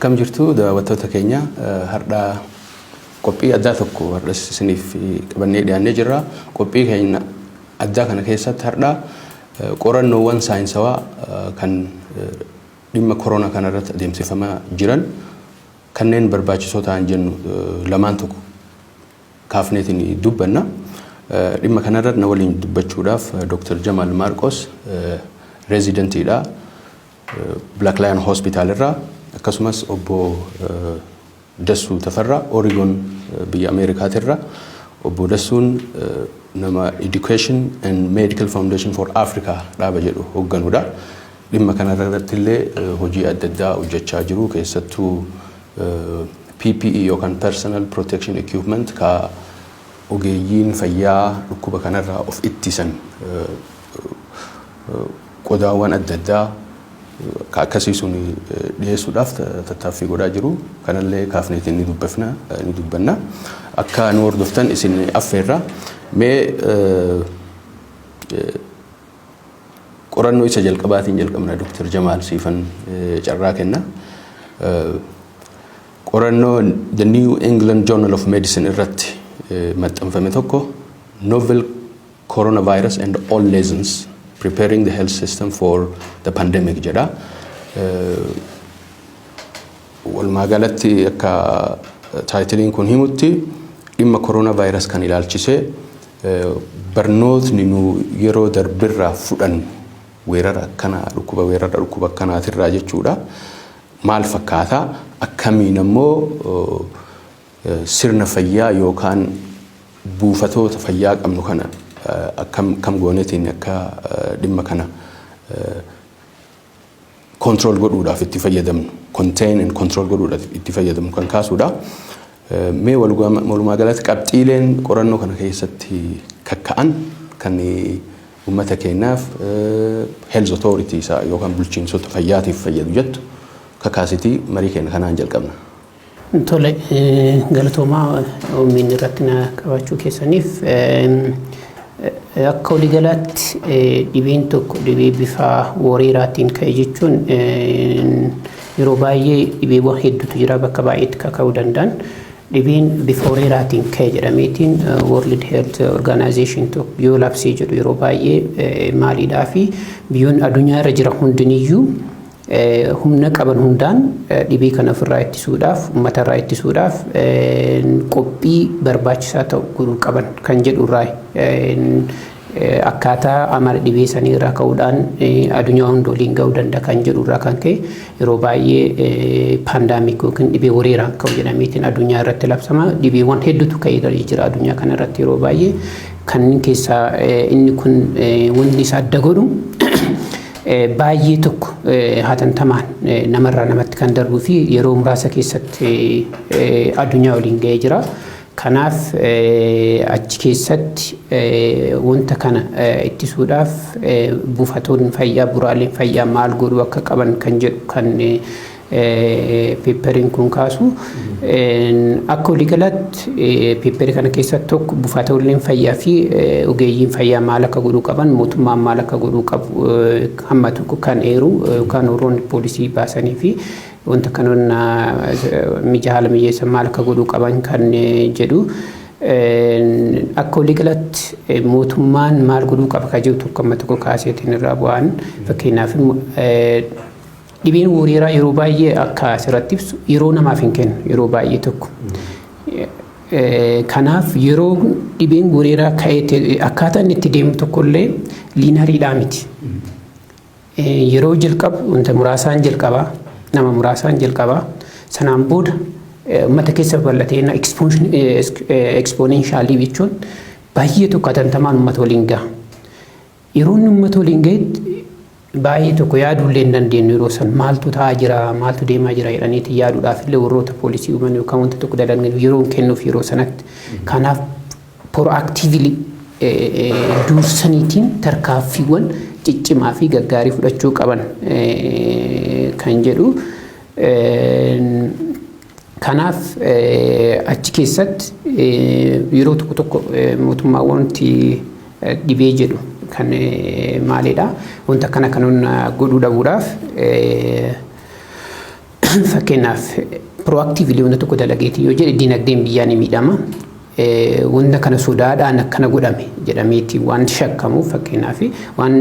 Akkam jirtu, daawwattoota keenya? Har'a qophii addaa tokko har'a isiniif qabannee dhiyaannee jirra. Qophii keenya addaa kana keessatti har'a qorannoowwan saayinsawaa kan dhimma koronaa kanarratti adeemsifamaa jiran kanneen barbaachisoo ta'an jennu lamaan tokko kaafneetiin dubbanna. Dhimma kanarratti na waliin dubbachuudhaaf Dr. Jamal Maarqos residentiidha Black Lion Hospital irraa, akkasumas obbo Dassuu Tafarraa Oregon biyya Ameerikaatirra. Obbo Dassuun nama Education and Medical Foundation for Africa dhaaba jedhu hoogganudha. Dhimma kanarratti illee hojii adda addaa hojjechaa jiru, keessattuu PPE yookaan Personal Protection Equipment ka ogeeyyiin fayyaa dhukkuba kanarraa of ittisan, qodaawwan adda addaa ka akkasii sun dhiyeessuudhaaf tattaaffii godhaa jiru. Kanallee kaafneetiin ni dubbifna, ni dubbanna. Akka nu hordoftan isin affeerra. Mee qorannoo isa jalqabaatiin jalqabna. Dr. Jamaal, siifan carraa kenna. Qorannoo The New England Journal of Medicine irratti maxxanfame tokko, "Novel Coronavirus and All Lessons: Preparing the Health System for the Pandemic" jedha. Walumaa galatti akka titleiin kun himutti, dhimma coronavirus kan ilaalchisee barnootni nu yeroo darbirraa fudhannu, weerara akkanaa, dhukkuba weerara dhukkuba akkanaatirraa jechuudha. Maal fakkaata? Akkamiin ammoo sirna fayyaa yookaan buufatoota fayyaa qabnu kana akkam kam goonetiin akka dhimma kana control godhuudhaaf itti fayyadamnu, contain and control godhuudhaaf itti fayyadamnu kan kaasuudha. Mee walumaa galatti qabxiileen qorannoo kana keessatti kakka'an kan uummata keenyaaf, health authority isaa yookaan bulchiinsota fayyaatiif fayyadu jettu kakaasitii marii keenya kanaan jalqabna. Tole, galatoomaa OMN irratti na qabachuu keessaniif. Akka waliigalaatti dhibeen tokko dhibee bifa weeraraatiin ka'e jechuun yeroo baay'ee dhibeewwan hedduutu jira bakka baay'eetti kaka'uu danda'an. Dhibeen bifa weeraraatiin ka'e jedhameetiin World Health Organization tokko yoo labsee jedhu, yeroo baay'ee maaliidhaa fi biyyoonni addunyaa irra jiran hundiniyyuu humna qaban hundaan dhibee kana ofirraa ittisuudhaaf, uummata irraa ittisuudhaaf qophii barbaachisaa ta'u godhuu qaban kan jedhu irraa, akkaataa amala dhibee sanii irraa ka'uudhaan addunyaa hunda waliin ga'uu danda'a kan jedhu irraa kan ka'e, yeroo baay'ee pandemic yookiin dhibee weeraraan ka'u jedhameetiin addunyaa irratti labsama. Dhibeewwan hedduutu ka'ee jira addunyaa kana irratti. Yeroo baay'ee kanneen keessaa inni kun wanni isa adda godhu baay'ee tokko hatantamaan namarraa namatti kan darbuu fi yeroo muraasa keessatti addunyaa waliin ga'ee jira. Kanaaf achi keessatti wanta kana ittisuudhaaf buufatoonni fayyaa, bu'uuraaleen fayyaa maal godhuu akka qaban kan jedhu kan paperiin kun kaasu. Akka waliigalaatti paperii kana keessatti tokko buufatooleen fayyaa fi ogeeyyiin fayyaa maal akka godhuu qaban, mootummaan maal akka godhuu qabu hamma tokko kan eeru yookaan warroonni policy baasanii fi wanta kana haala mijeessan maal akka godhuu qaban kan jedhu. Akka waliigalaatti mootummaan maal godhuu qaba kan jedhu tokko amma tokko kaaseetiin irraa bu'an. Fakkeenyaaf, dhibeen weeraraa yeroo baay'ee akka asirratti ibsu yeroo namaaf hin kennu yeroo baay'ee tokko. Kanaaf yeroo dhibeen weeraraa ka'ee akkaataa inni itti deemu tokkollee lineariidhaa miti. Yeroo jalqabu wanta muraasaan jalqabaa, nama muraasaan jalqabaa, sanaan booda uummata keessa babal'atee exponentially jechuun baay'ee tokko hatantamaan uummata waliin gaha. Yeroo inni uummata waliin gahetti baay'ee tokko yaaduu illee hin dandeenyu. Yeroo san maaltu ta'aa jira, maaltu deemaa jira jedhaniiti yaaduudhaaf illee warroota policy uuman yookaan wanta tokko dalagan yeroo hin kennuuf yeroo sanatti. Kanaaf proactively, dursaniitiin tarkaanfiiwwan ciccimaa fi gaggaarii fudhachuu qaban kan jedhu. Kanaaf achi keessatti yeroo tokko tokko mootummaan wanti dhibee jedhu kan maalidha? Wanta akkana kan godhuu dhabuudhaaf Fakkeenyaaf, proactively wanta tokko dalageeti yoo jedhe, dinagdeen biyyaa ni miidhama. Wanta kana sodaadhaan akkana godhame jedhameeti waan shakkamuuf, fakkeenyaaf, waan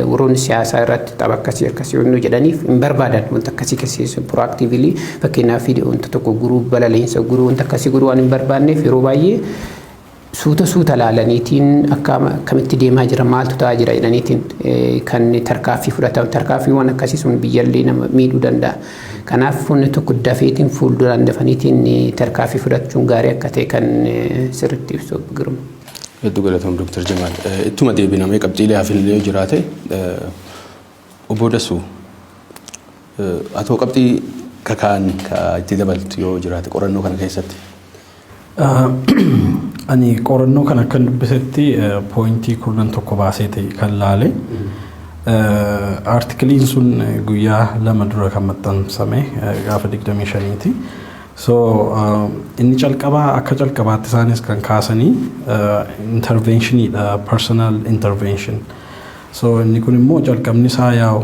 warroonni siyaasaa irratti tapha akkasii akkasii yoo jedhaniif hin barbaadan. Wanta akkasii keessa proactively, fakkeenyaaf, wanta tokko guruu, balaleensa guruu, wanta akkasii godhuu waan hin barbaanneef, yeroo baay'ee suuta suuta laalaniitiin akkamitti deemaa jira, maaltu ta'aa jira jedhaniitiin kan tarkaaffii fudhatamu. Tarkaaffiiwwan akkasii sun biyyallee nama miidhuu danda'a. Kanaaf wanni tokko dafeetiin fuulduraan dafaniitiin tarkaaffii fudhachuun gaarii akka ta'e kan sirriitti ibsu Girma. Hedduu galatoom, Dr. Jamaal. Ittuma deebinamee qabxiilee hafillee jiraate, obbo Dassuu, atoo qabxii kakaan ka itti dabaltu yoo jiraate qorannoo kana keessatti. Ani qorannoo kana akkan dubbisetti pointii 11 baasee ta'e kan laale. Articleiin sun guyyaa 2 dura kan maxxanfame, gaafa 25ti. So inni calqabaa, akka calqabaatti isaanis kan kaasanii interventioniidha, personal intervention. So inni kun immoo calqabni isaa yaa'u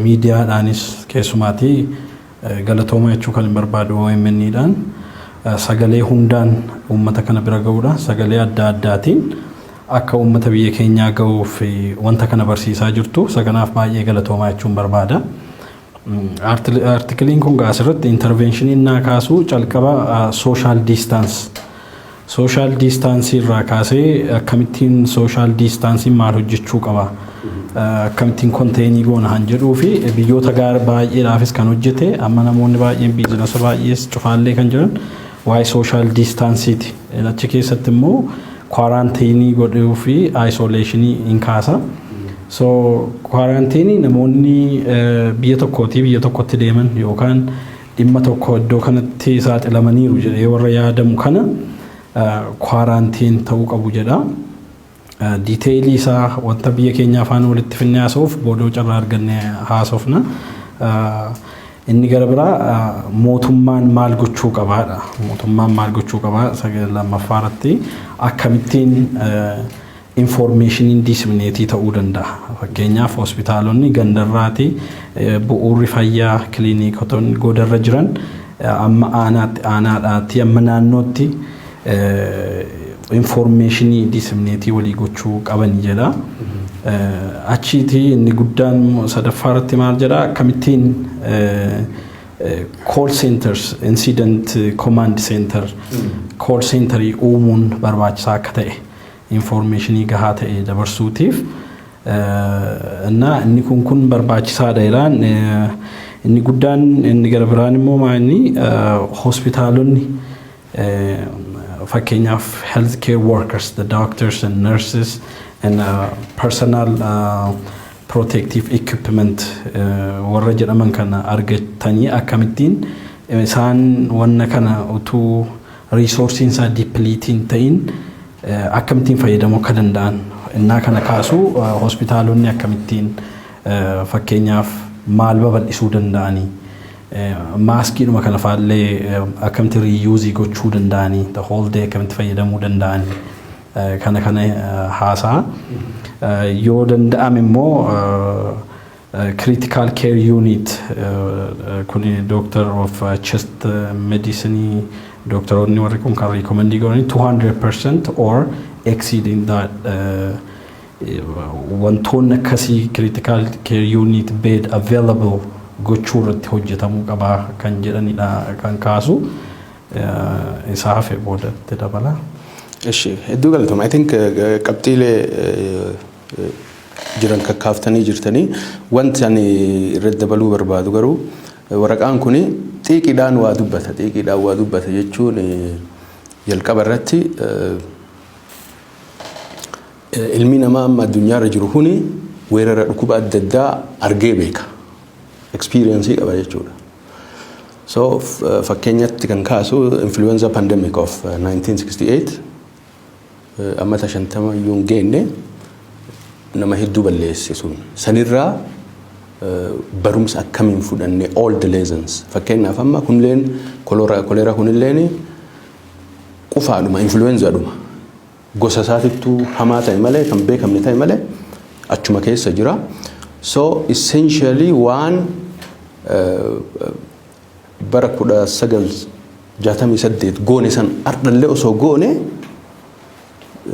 miidiyaadhaanis keessumaatii galatooma jechuu kan hin barbaadu OMN'dhaan sagalee hundaan uummata kana bira ga'uudha, sagalee adda addaatiin akka uummata biyya keenyaa ga'uuf wanta kana barsiisaa jirtu. Isa kanaaf baay'ee galatoomaa jechuun barbaada. Articleiin kun asirratti interventioniin naa kaasuu calqaba social distance. Social distance irraa kaasee akkamittiin social distanceiin maal hojjechuu qaba, akkamittiin contain goona han jedhuu fi biyyoota baay'eedhaafis kan hojjete, amma namoonni baay'een businessa baay'ees cufaallee kan jiran waa'ee social distanceiiti. Achi keessatti immoo quarantine godhuu fi isolation hin kaasa. So quarantine, namoonni biyya tokkootii biyya tokkotti deeman yookaan dhimma tokko iddoo kanatti saaxilamaniiru jedhee warra yaadamu kana quarantine ta'uu qabu jedha. Detailii isaa wanta biyya keenya afaan walitti finnee haasa'uuf boodoo carraa arganne haasofna. Inni gara biraa mootummaan maal gochuu qabaadha. Mootummaan maal gochuu qabaa lammaffaa irratti, akkamittiin informationiin disseminate ta'uu danda'a. Fakkeenyaaf, hospitaalonni gandarraati, bu'uurri fayyaa, kiliinikotonni godarra jiran amma aanaatti, aanaadhaatti amma naannootti information disseminate walii gochuu qaban jedha. Achiiti inni guddaan sadaffaa irratti maal jedha? Akkamittiin call centers, incident command center, call centerii uumuun barbaachisaa akka ta'e informationii gahaa ta'e dabarsuutiif እና inni kun barbaachisaadha jedhaan. Inni guddaan inni gara biraan immoo maali? Hospitaalonni, fakkeenyaaf, health care workers, the doctors and nurses and personal protective equipment warra jedhaman kana argatanii akkamittiin isaan wanna kana utuu resourceiin isaa depleting ta'in akkamittiin fayyadamuu akka danda'an innaa kana kaasuu, hospitaalonni akkamittiin, fakkeenyaaf, maal babal'isuu danda'anii, maskiidhuma kana faallee akkamitti reuse gochuu danda'anii, the whole day akkamitti fayyadamuu danda'anii kana haasaa. Yoo danda'ame immoo critical care unit kuni doctor of chest medicine, doktoroonni warri kun kan recommend godhani 200% or exceeding that, wantoonni akkasii critical care unit bed available gochuu irratti hojjetamuu qabaa kan jedhanidha kan kaasu. Isaa hafe boodatti dabala. Ishi, hedduu galatoma. I think qabxiilee jiran kakkaaftanii jirtanii. Wanti ani irratti dabaluu barbaadu garuu, waraqaan kuni xiiqiidhaan waa dubbata. Xiiqiidhaan waa dubbata jechuun, jalqaba irratti ilmi namaa amma addunyaarra jiru kuni weerara dhukkuba adda addaa argee beeka. Experience qaba jechuudha. So fakkeenyatti kan kaasu influenza pandemic of 1968, ammata 50 iyyuu hin geenne, nama hedduu balleesse sun. Sanirraa barumsa akkamiin fudhanne, all the lessons. Fakkeenyaaf, amma kunilleen koleera, kunilleen qufaadhuma, influenzaadhuma. Gosa isaatittuu hamaa ta'e malee, kan beekamne ta'e malee, achuma keessa jira. So essentially waan Bara 1968 goone san ardhallee osoo goone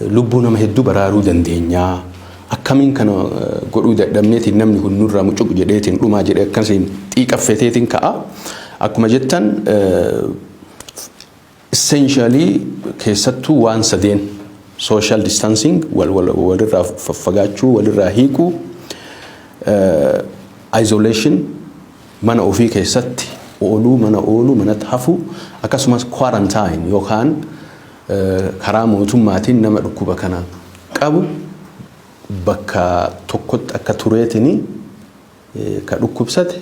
lubbuu nama hedduu baraaruu dandeenyaa. Akkamiin kana godhuu dadhabneetiin namni kun nurraa mucuq jedheetiin dhumaa jedhee akkasiin xiiqaffeteetiin ka'a. Akkuma jettan, essentially keessattuu waan sadeen, social distancing, walirraa faffagaachuu, walirraa hiikuu, isolation, mana ofii keessatti ooluu, mana ooluu, manatti hafuu, akkasumas quarantine yookaan karaa mootummaatiin nama dhukkuba kana qabu bakka tokkotti akka tureetini ka dhukkubsate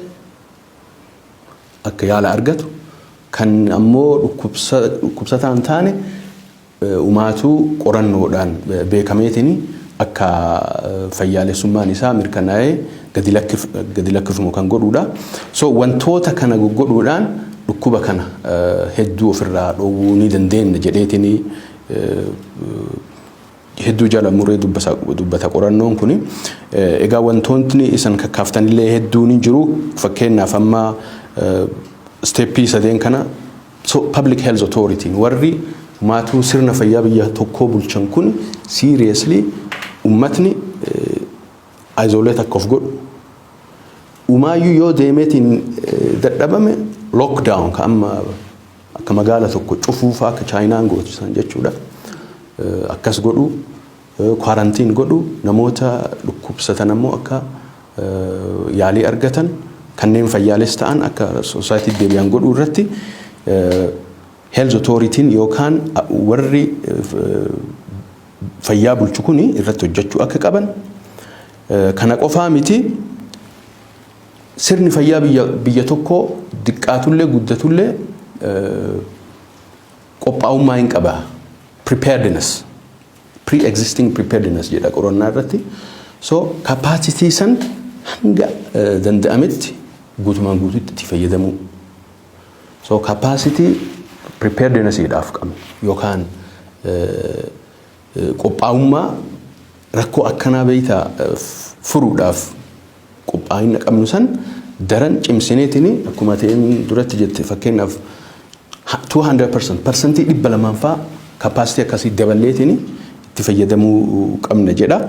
akka yaala argatu, kan ammoo dhukkubsataa hin taane umaatuu qorannoodhaan beekameetini akka fayyaalessummaan isaa mirkanaa'ee gadi lakkifamu kan godhuudha. So wantoota kana godhuudhaan dhukkuba kana hedduu ofirraa dhoowwuu ni dandeenya jedheetini hedduu jala muree dubbata qorannoon kuni. Egaa wantootni isan kakkaaftanillee hedduu ni jiru. Fakkeenyaaf, amma step sadeen kana, so public health authority, warri maatuu sirna fayyaa biyya tokkoo bulchan kun, seriously ummatni isolate akka of godhu, umaayyuu yoo deemeetiin dadhabame lockdown ka amma akka magaala tokko cufuufaa akka Chaayinaan gootisan jechuudha. Akkas godhu, quarantine godhu, namoota dhukkubsatan ammoo akka yaalii argatan, kanneen fayyaales ta'an akka society deebi'an godhuu irratti health authority'n yookaan warri fayyaa bulchu kuni irratti hojjechuu akka qaban. Kana qofaa miti, sirni fayyaa biyya tokkoo diqqaatullee guddatullee qophaa'ummaa hin qaba. Preparedness, pre-existing preparedness jedha qorannaa irratti. So capacity san hanga danda'ametti guutumaan guutuutti itti fayyadamuu. So capacity preparednessiidhaaf qabnu yookaan qophaa'ummaa rakkoo akkanaa beeytaa furuudhaaf qophaa'ina qabnu san daran cimsineetiin, akkuma ta'een duratti jette, fakkeenyaaf 200%, 200% faa capacity akkasii daballeetiin itti fayyadamuu qabna jedha.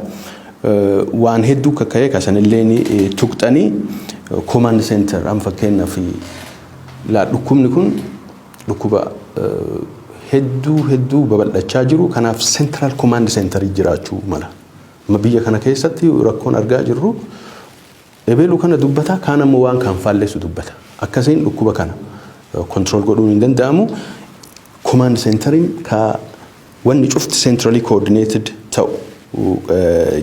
Waan hedduu kakka'ee kasanillee tuqxanii, command center amma fakkeenyaaf laa, dhukkubni kun dhukkuba hedduu hedduu babal'achaa jiru, kanaaf central command center jiraachuu mala. Amma biyya kana keessatti rakkoon argaa jirru ebeeluu kana dubbata, kaan ammoo waan kan faalleessu dubbata. Akkasiin dhukkuba kana control godhuun hin danda'amu. Command centeriin ka wanni cufti centrally coordinated ta'u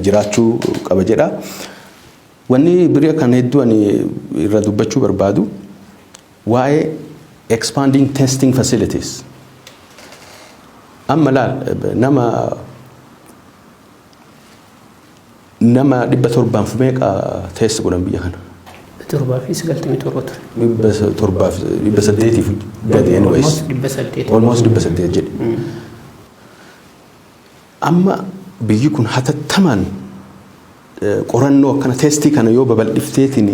jiraachuu qaba jedha. Wanni birii kan hedduu ani irra dubbachuu barbaadu waa'ee expanding testing facilities. Amma laal, nama 700 meeqa test godhan biyya kana? 797 ture. 700f 800f gadi, anyways. Almost 800. Almost 800 jedhe. Amma biyyi kun hatattamaan qorannoo akkana test kana yoo babal'ifteetiin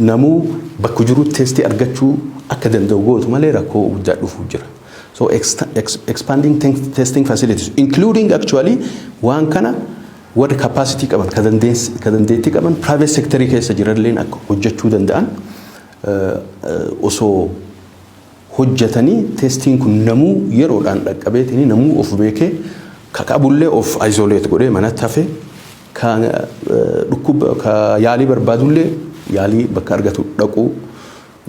namuu bakka jirutti test argachuu akka danda'u gootu malee rakkoo guddaa dhufuu jira. So expanding testing facilities, including actually waan kana warri capacity qaban, ka dandeettii qaban, private sectorii keessa jiranilleen akka hojjechuu danda'an osoo hojjetanii, testiin kun namuu yeroodhaan dhaqqabeetiin, namuu of beekee, ka qabullee of isolate godhee manatti hafe, ka dhukkuba ka yaalii barbaadullee yaalii bakka argatu dhaquu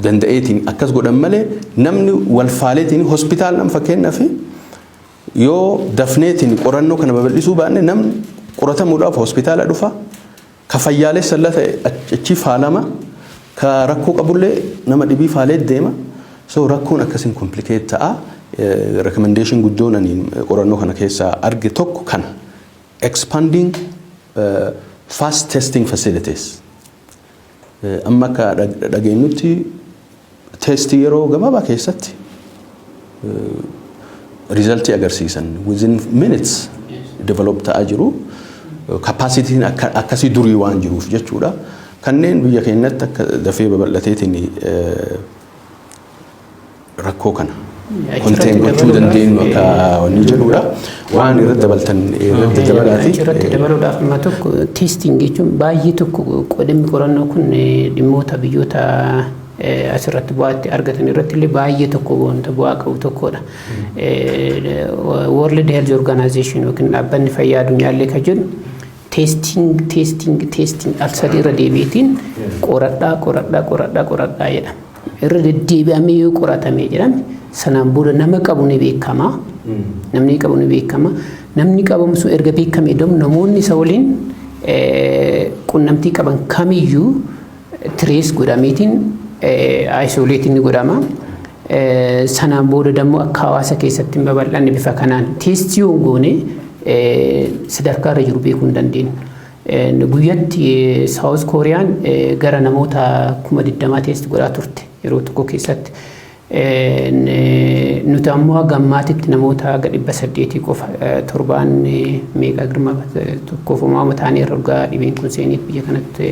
danda'eetiin akkas godhan malee, namni wal faaleetiin hospitaal nam fakkeenyaaf yoo dafneetiin qorannoo kana babal'isuu baanne, namni qoratamuudhaaf hospitaala dhufa, ka fayyaalessa illee ta'e achi faalama, ka rakkoo qabullee nama dhibii faalee deema. So rakkoon akkasiin complicate ta'a. Recommendation guddoon ani qorannoo kana keessaa arge tokko kana, expanding fast testing facilities. Amma akka dhageenyutti test yeroo gabaabaa keessatti result agarsiisan within minutes develop ta'aa jiru. Capacityn akkasii durii waan jiruuf jechuudha. Kanneen biyya keenyatti akka dafee babal'ateetiin Rakkoo kana contain gochuu dandeenyu akka wanni jedhudha. Waan irratti dabaltan irratti dabalaati. Irratti dabaluudhaaf amma tokko, testing jechuun baay'ee tokko qodamni qorannoo kun dhimmoota biyyoota asirratti bu'aatti argatan irratti illee baay'ee tokko wanta bu'aa qabu tokkodha. World Health Organization yookiin dhaabbanni fayyaa addunyaa kan jedhu testing, testing, testing al sadii irra deebiitiin qoradhaa, qoradhaa, qoradhaa, qoradhaa jedha. Irra deddeebi'amee yoo qoratamee jedhame, sanaan booda nama qabu ni beekama. Namni qabu ni beekama. Namni qabamu sun erga beekamee deemu, namoonni isa waliin qunnamtii qaban kamiyyuu trace godhameetiin isolate ni godhama. Sanaan booda dammoo akka hawaasa keessatti hin babal'anne bifa kanaan test yoo goone sadarkaa irra jiru beekuu hin dandeenyu. Guyyatti South Kooriyaan gara namoota 20,000 test godhaa turte yeroo tokko keessatti. Nuti ammoo haga ammaatitti namoota haga 800 qofa, torbaan meeqa girma tokkoof homaa ta'anii irra dhugaa dhibeen kun seeniif biyya kanatti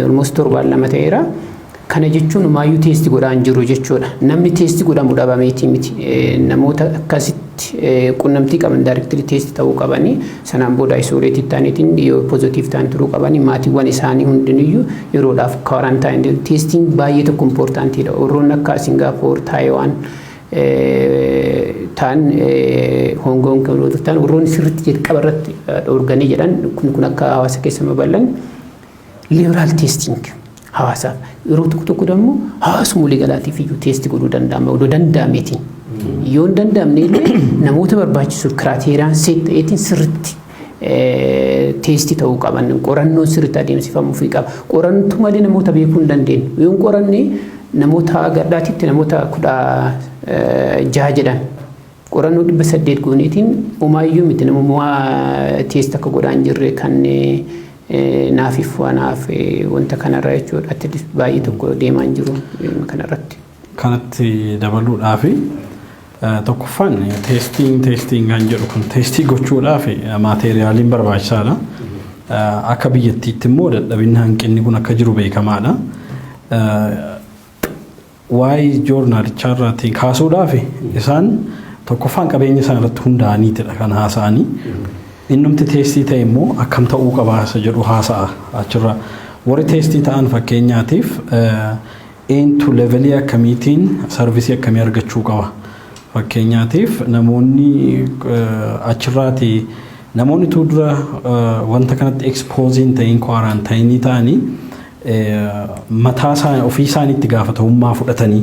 almost torbaan 2 ta'eera. Kana jechuun maayyuu test godhaa hin jiru jechuudha. Namni test godhamu dhabameetii miti. Namoota akkasitti qunnamtii qaban directly test ta'uu qabanii, sanaan booda isolate ta'aniitiin yoo positive ta'an turuu qabanii, maatiiwwan isaanii hundinuyyuu yeroodhaaf quarantine. Testing baay'ee tokko importantiidha. Warroonni akka Singaappoor, Taayiwaan ta'an, Hong Kong ta'an, warroonni sirriitti jalqaba irratti dhoorganii jedhan kun akka hawaasa keessa babal'an liberal testing hawaasaaf, yeroo tokko tokko immoo hawaasuma waliigalaatiif iyyuu test godhuu danda'ama odoo danda'ameetiin. Yoo hin danda'amne illee namoota barbaachisuuf criteriaan set ta'eetiin sirriitti test ta'uu qaban, qorannoon sirriitti adeemsifamuufii qaba. Qorantu malee namoota beekuu hin dandeenyu. Yoo hin qoranne, namoota gadhaatitti namoota 16 jedhan qorannoo 800 gooneetiin homaayyuu miti, namummaa test akka godhaa hin jirre kan naafif waanaaf wanta kanarra jechuudha. Baay'ee tokko deemaa hin jiru kanarratti. Kanatti dabaluudhaafi, tokkoffaan testing, testing kan jedhu kun test gochuudhaaf materialiin barbaachisaadha. Akka biyyattiitti immoo dadhabinni hanqinni kun akka jiru beekamaadha. Waa'ee joornaalichaa irraatiin kaasuudhaaf, isaan tokkoffaan qabeenya isaan irratti hundaa'aniitidha kan haasa'anii. Innumti test ta'e immoo akkam ta'uu qaba isa jedhu haasa'a achirra. Warri test ta'an fakkeenyaatiif eentu level akkamiitiin service akkamii argachuu qaba. Fakkeenyaatiif namoonni achirraati namoonni dura wanta kanatti expose hin ta'in quarantine ta'anii mataa isaanii ofii isaaniitti gaafatamummaa fudhatanii,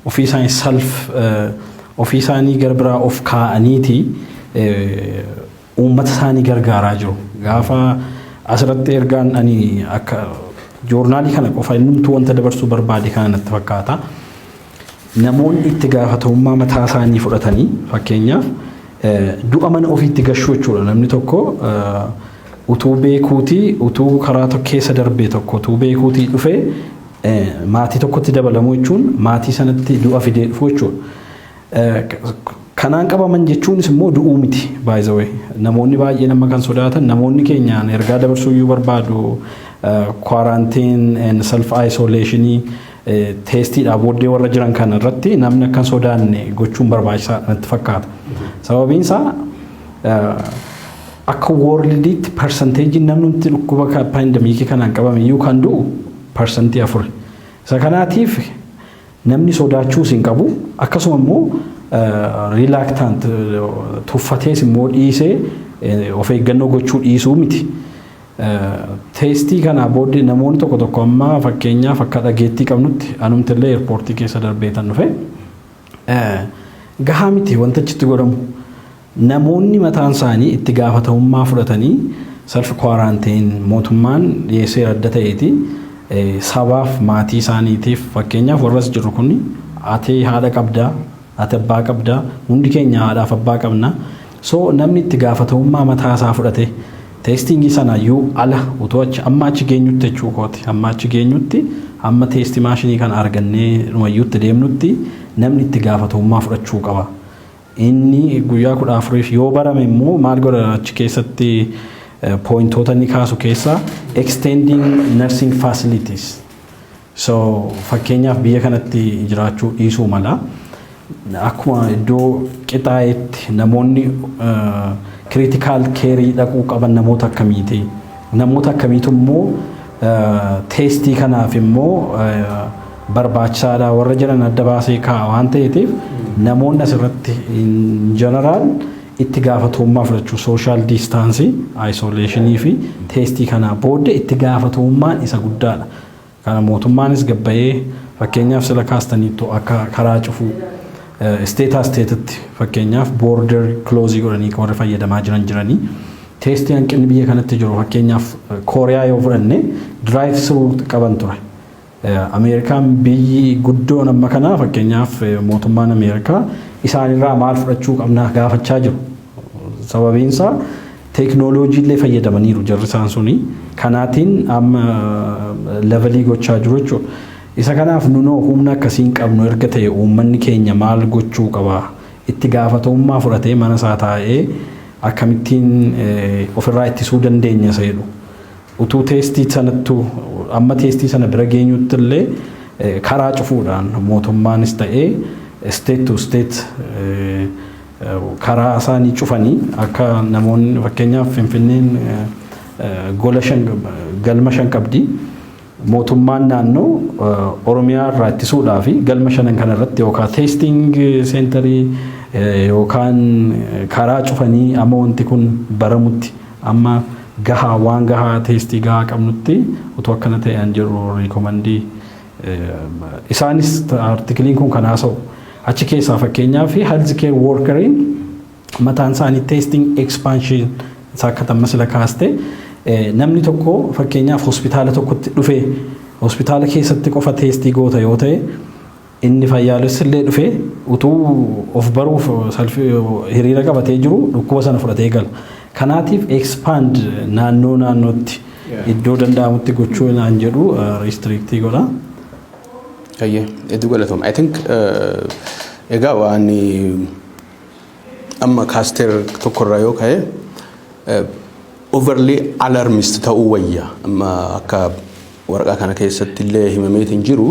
ofii isaanii self ofii isaanii gara biraa of kaa'aniiti uummata isaanii gargaaraa jiru. Gaafa asirratti ergaan ani akka joornaalii kana qofa innumtuu wanta dabarsuu barbaade kana natti fakkaata. Namoonni itti gaafatamummaa mataa isaanii fudhatanii, fakkeenyaaf du'a mana ofiitti gashuu jechuudha. Namni tokko utuu beekuutii, utuu karaa tokko keessa darbee tokko utuu beekuutii dhufee maatii tokkotti dabalamuu jechuun maatii sanatti du'a fidee dhufu jechuudha. Kanaan qabaman jechuunis immoo du'uu miti, by the way. Namoonni baay'een amma kan sodaatan, namoonni keenyaan ergaa dabarsuu iyyuu barbaadu, quarantine and self isolation testiidhaa booddee warra jiran kana irratti namni akka hin sodaanne gochuun barbaachisaadha natti fakkaata. Sababiin isaa akka worldiitti percentageiin namni dhukkuba pandemic kanaan qabame iyyuu kan du'u 4%. Isa kanaatiif namni sodaachuus hin qabu, akkasuma immoo reluctant tuffatees immoo dhiisee of eeggannoo gochuu dhiisuu miti. Test kanaa booddee namoonni tokko tokko amma fakkeenyaaf akka dhageettii qabnutti anumti illee airport keessa darbeetan dhufe gahaa miti wanta achitti godhamu. Namoonni mataan isaanii itti gaafatamummaa fudhatanii self quarantine mootummaan dhiyeessee adda ta'eeti sabaaf maatii isaaniitiif, fakkeenyaaf warras jiru kun ati haadha qabdaa, ati abbaa qabdaa, hundi keenya haadhaaf abbaa qabna. So namni itti gaafatamummaa mataa isaa fudhate testing sana iyyuu ala utuu achi amma achi geenyutti jechuu kooti, amma achi geenyutti, amma test machine kana argannee dhumayyuutti deemnutti namni itti gaafatamummaa fudhachuu qaba. Inni guyyaa 14f yoo barame immoo maal godha? Achi keessatti pointoota inni kaasu keessaa extending nursing facilities. So fakkeenyaaf biyya kanatti jiraachuu dhiisuu mala. Akkuma iddoo qixaa'etti namoonni critical care dhaquu qaban namoota akkamiiti? Namoota akkamiitu immoo testii kanaaf immoo barbaachisaadha warra jedhan adda baasee kaa'a waan ta'eetiif, namoonni asirratti in general itti gaafatamummaa fudhachuu, social distance, isolationii fi testii kanaa booddee itti gaafatamummaan isa guddaadha. Kana mootummaanis gabbayee, fakkeenyaaf sila kaastaniittu, akka karaa cufuu state stateitti, fakkeenyaaf border close godhanii warri fayyadamaa jiran jiranii. Testii hanqinni biyya kanatti jiru, fakkeenyaaf Kooriyaa yoo fudhanne, drive through qaban ture. Ameerikaan biyyi guddoon amma kanaa, fakkeenyaaf mootummaan Ameerikaa isaanirraa maal fudhachuu qabna gaafachaa jiru. Sababiinsaa teeknooloojii illee fayyadamaniiru jarri isaan suni. Kanaatiin amma levelii gochaa jiru jechuudha. Isa kanaaf nunoo humna akkasii hin qabnu erga ta'e, uummanni keenya maal gochuu qaba? Itti gaafatamummaa fudhatee mana isaa taa'ee akkamittiin ofirraa ittisuu dandeenya isa jedhu. Utuu testii sanattuu, amma testii sana bira geenyutti illee, karaa cufuudhaan mootummaanis ta'ee state to state karaa isaanii cufanii akka namoonni, fakkeenyaaf Finfinneen gola shan, galma shan qabdi. Mootummaan naannoo Oromiyaa irraa ittisuudhaa fi galma shanan kana irratti yookaan testing centerii yookaan karaa cufanii amma wanti kun baramutti, amma gahaa waan gahaa testii gahaa qabnutti utuu akkana ta'e an jedhu recommendii. Isaanis articleiin kun kan haasa'u achi keessaa, fakkeenyaaf health care workeriin mataan isaanii testing expansion isaa akka tamma sila kaaste, namni tokko fakkeenyaaf hospitaala tokkotti dhufee hospitaala keessatti qofa testii goota yoo ta'e, inni fayyaalessi illee dhufee utuu of baruuf salfii hiriira qabatee jiru dhukkuba sana fudhatee gala. Kanaatiif expand naannoo naannootti iddoo danda'amutti gochuu naan jedhu restrictii godha. Hayyee, hedduu galatooma. I think egaa waan amma kaasteer tokkorraa yoo ka'e, overly alarmist ta'uu wayya. Amma akka waraqaa kana keessatti illee himameetiin jiru,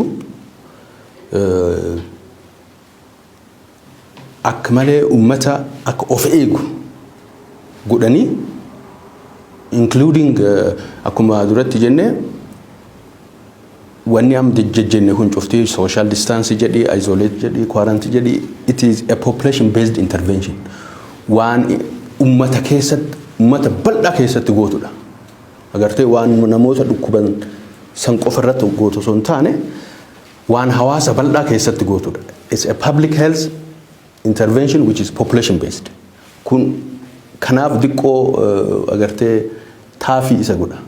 akka malee uummata akka of eegu godhanii, including akkuma duratti jenne, wanni amma jejjenne kun cuftii, social distance jedhi, isolate jedhi, quarantine jedhi, it is a population based intervention, waan ummata keessatti, ummata bal'aa keessatti gootudha. Agartee, waan namoota dhukkuban san qofa irratti gootu osoo hin taane, waan hawaasa bal'aa keessatti gootudha. It's a public health intervention which is population based. Kun kanaaf diqqoo agartee taafii isa godha.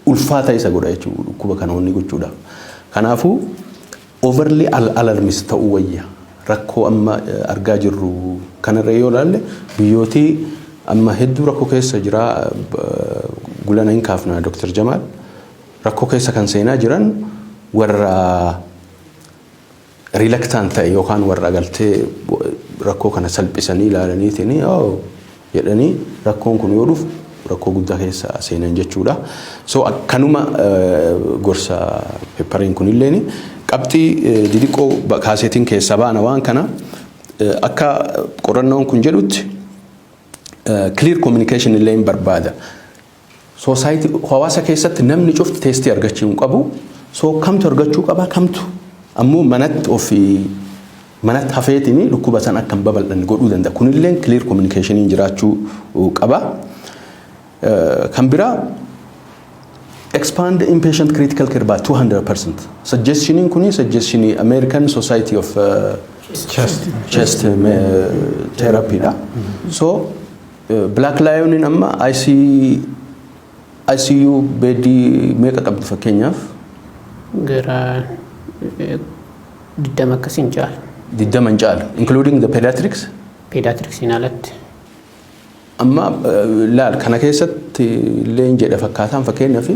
Ulfaata isa godha jechuudha dhukkuba kana wanni gochuudhaaf. Kanaafuu overly alarmist ta'uu wayya. Rakkoo amma argaa jirru kanarra yoo ilaalle, biyyootii amma hedduu rakkoo keessa jira, gulana hin kaafna, Dr. Jamaal. Rakkoo keessa kan seenaa jiran warra reluctant ta'e yookaan warra agartee rakkoo kana salphisanii ilaalaniitiin jedhanii, rakkoon kun yoo dhufu rakkoo guddaa keessa seenan jechuudha. So akkanuma gorsa paperiin kunilleen qabxii didiqqoo kaaseetiin keessa baana. Waan kana akka qorannoon kun jedhutti clear communication illee hin barbaada. Society, hawaasa keessatti namni cufti testii argachuu hin qabu. So kamtu argachuu qaba, kamtu ammoo manatti ofii manatti hafeetiin dhukkuba san akka hin babal'anne godhuu danda'a. Kunillee clear communication jiraachuu qaba. Kan biraa, expand inpatient critical care by 200%. Suggestioniin kuni suggestionii American Society of Chest Therapy dha. So Black Lion amma ICU bedii meeqa qabdi fakkeenyaaf? Gara 20 akkasiin caala. 20 hin caalu, including the pediatrics? Pediatricsiin alatti. Amma laal, kana keessatti illee hin jedhe fakkaataan, fakkeenyaaf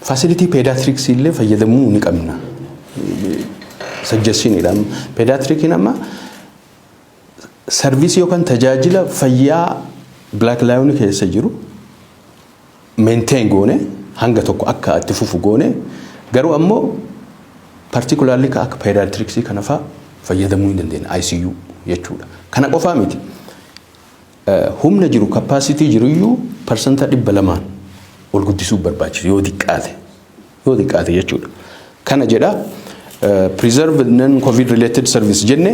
facility pediatrics illee fayyadamuu ni qabna. Suggestioniidha. Pediatriciin amma serviceii yookaan tajaajila fayyaa Black Lion keessa jiru maintain goone, hanga tokko akka itti fufu goone, garuu ammoo Particularly ka akka pediatricsii kana fa'aa fayyadamuu hin dandeenya ICU jechuudha. Kana qofaa miti. Humna jiru, capacity jiruyyuu 200% ol guddisuu barbaachisu yoo xiqqaate jechuudha. Kana jedha. Preserve non covid related service jenne.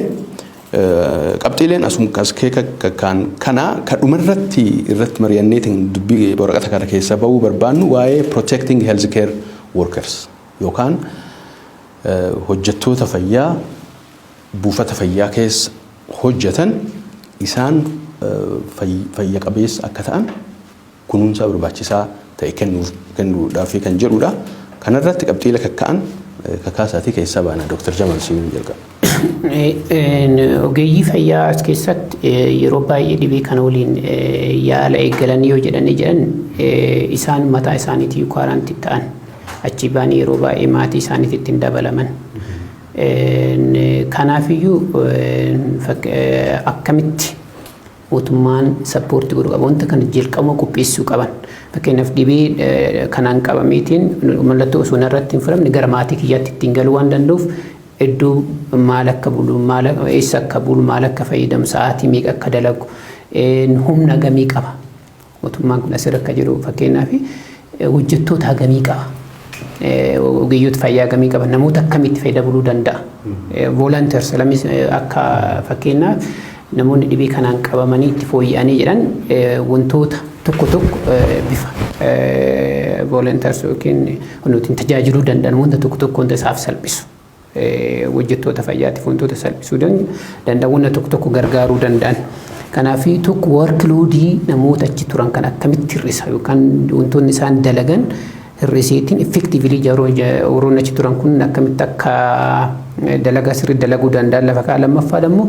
Qabxiileen asum as kan kana ka dhumarratti irratti mari'anneetiin dubbii waraqata kana keessa bahuu barbaannu waa'ee protecting healthcare workers yookaan hojjettoota fayyaa buufata fayyaa keessa hojjetan, isaan fayya qabeessa akka ta'an kunuunsa barbaachisaa ta'e kennuudhaaf kan jedhudha. Kanarratti qabxiilee kakka'an kakaasaatii keessaa baana. Dr. Jamal, siin jalqaba. Ogeeyyii fayyaa as keessatti yeroo baay'ee dhibee kana waliin yaala eegalanii yoo jedhanii jedhan, isaan mataa isaaniitii quarantine ta'an, achi ba'anii yeroo baay'ee maatii isaaniitti ittiin dabalaman. Kanaafiyyuu akkamitti mootummaan support godhuu qaba? Wanta kana jalqabuma qopheessuu qaban. Fakkeenyaaf, dhibee kanaan qabameetiin mallattoo osoo narratti hin fudhamne gara maatii kiyyaatti ittiin galuu waan danda'uuf, iddoo maal akka bulu, maal eessa akka bulu, maal akka fayyadamu, sa'aatii meeqa akka dalagu, humna hagamii qaba. Mootummaan kun asirra akka jiru, fakkeenyaaf, hojjettoota hagamii qaba. Ogeeyyoota fayyaa hagamii qaba. Namoota akkamitti fayyadamuu danda'a? Volunteers lamis akka fakkeenyaaf namoonni dhibee kanaan qabamanii itti fooyya'anii jedhan, wantoota tokko tokko bifa volunteers yookiin nuti tajaajiluu danda'an, wanta tokko tokko wanta isaaf salphisu. Hojjettoota fayyaatiif wantoota salphisuu danda'an, wanta tokko tokko gargaaruu danda'an. Kanaaf tokko workloadii namoota achi turan kan akkamitti hir'isa yookaan wantoonni isaan dalagan hir'iseetiin effectively warroonni achi turan kun akkamitti akka dalagaa sirrii dalaguu danda'an lafa ka'a. Lammaffaa immoo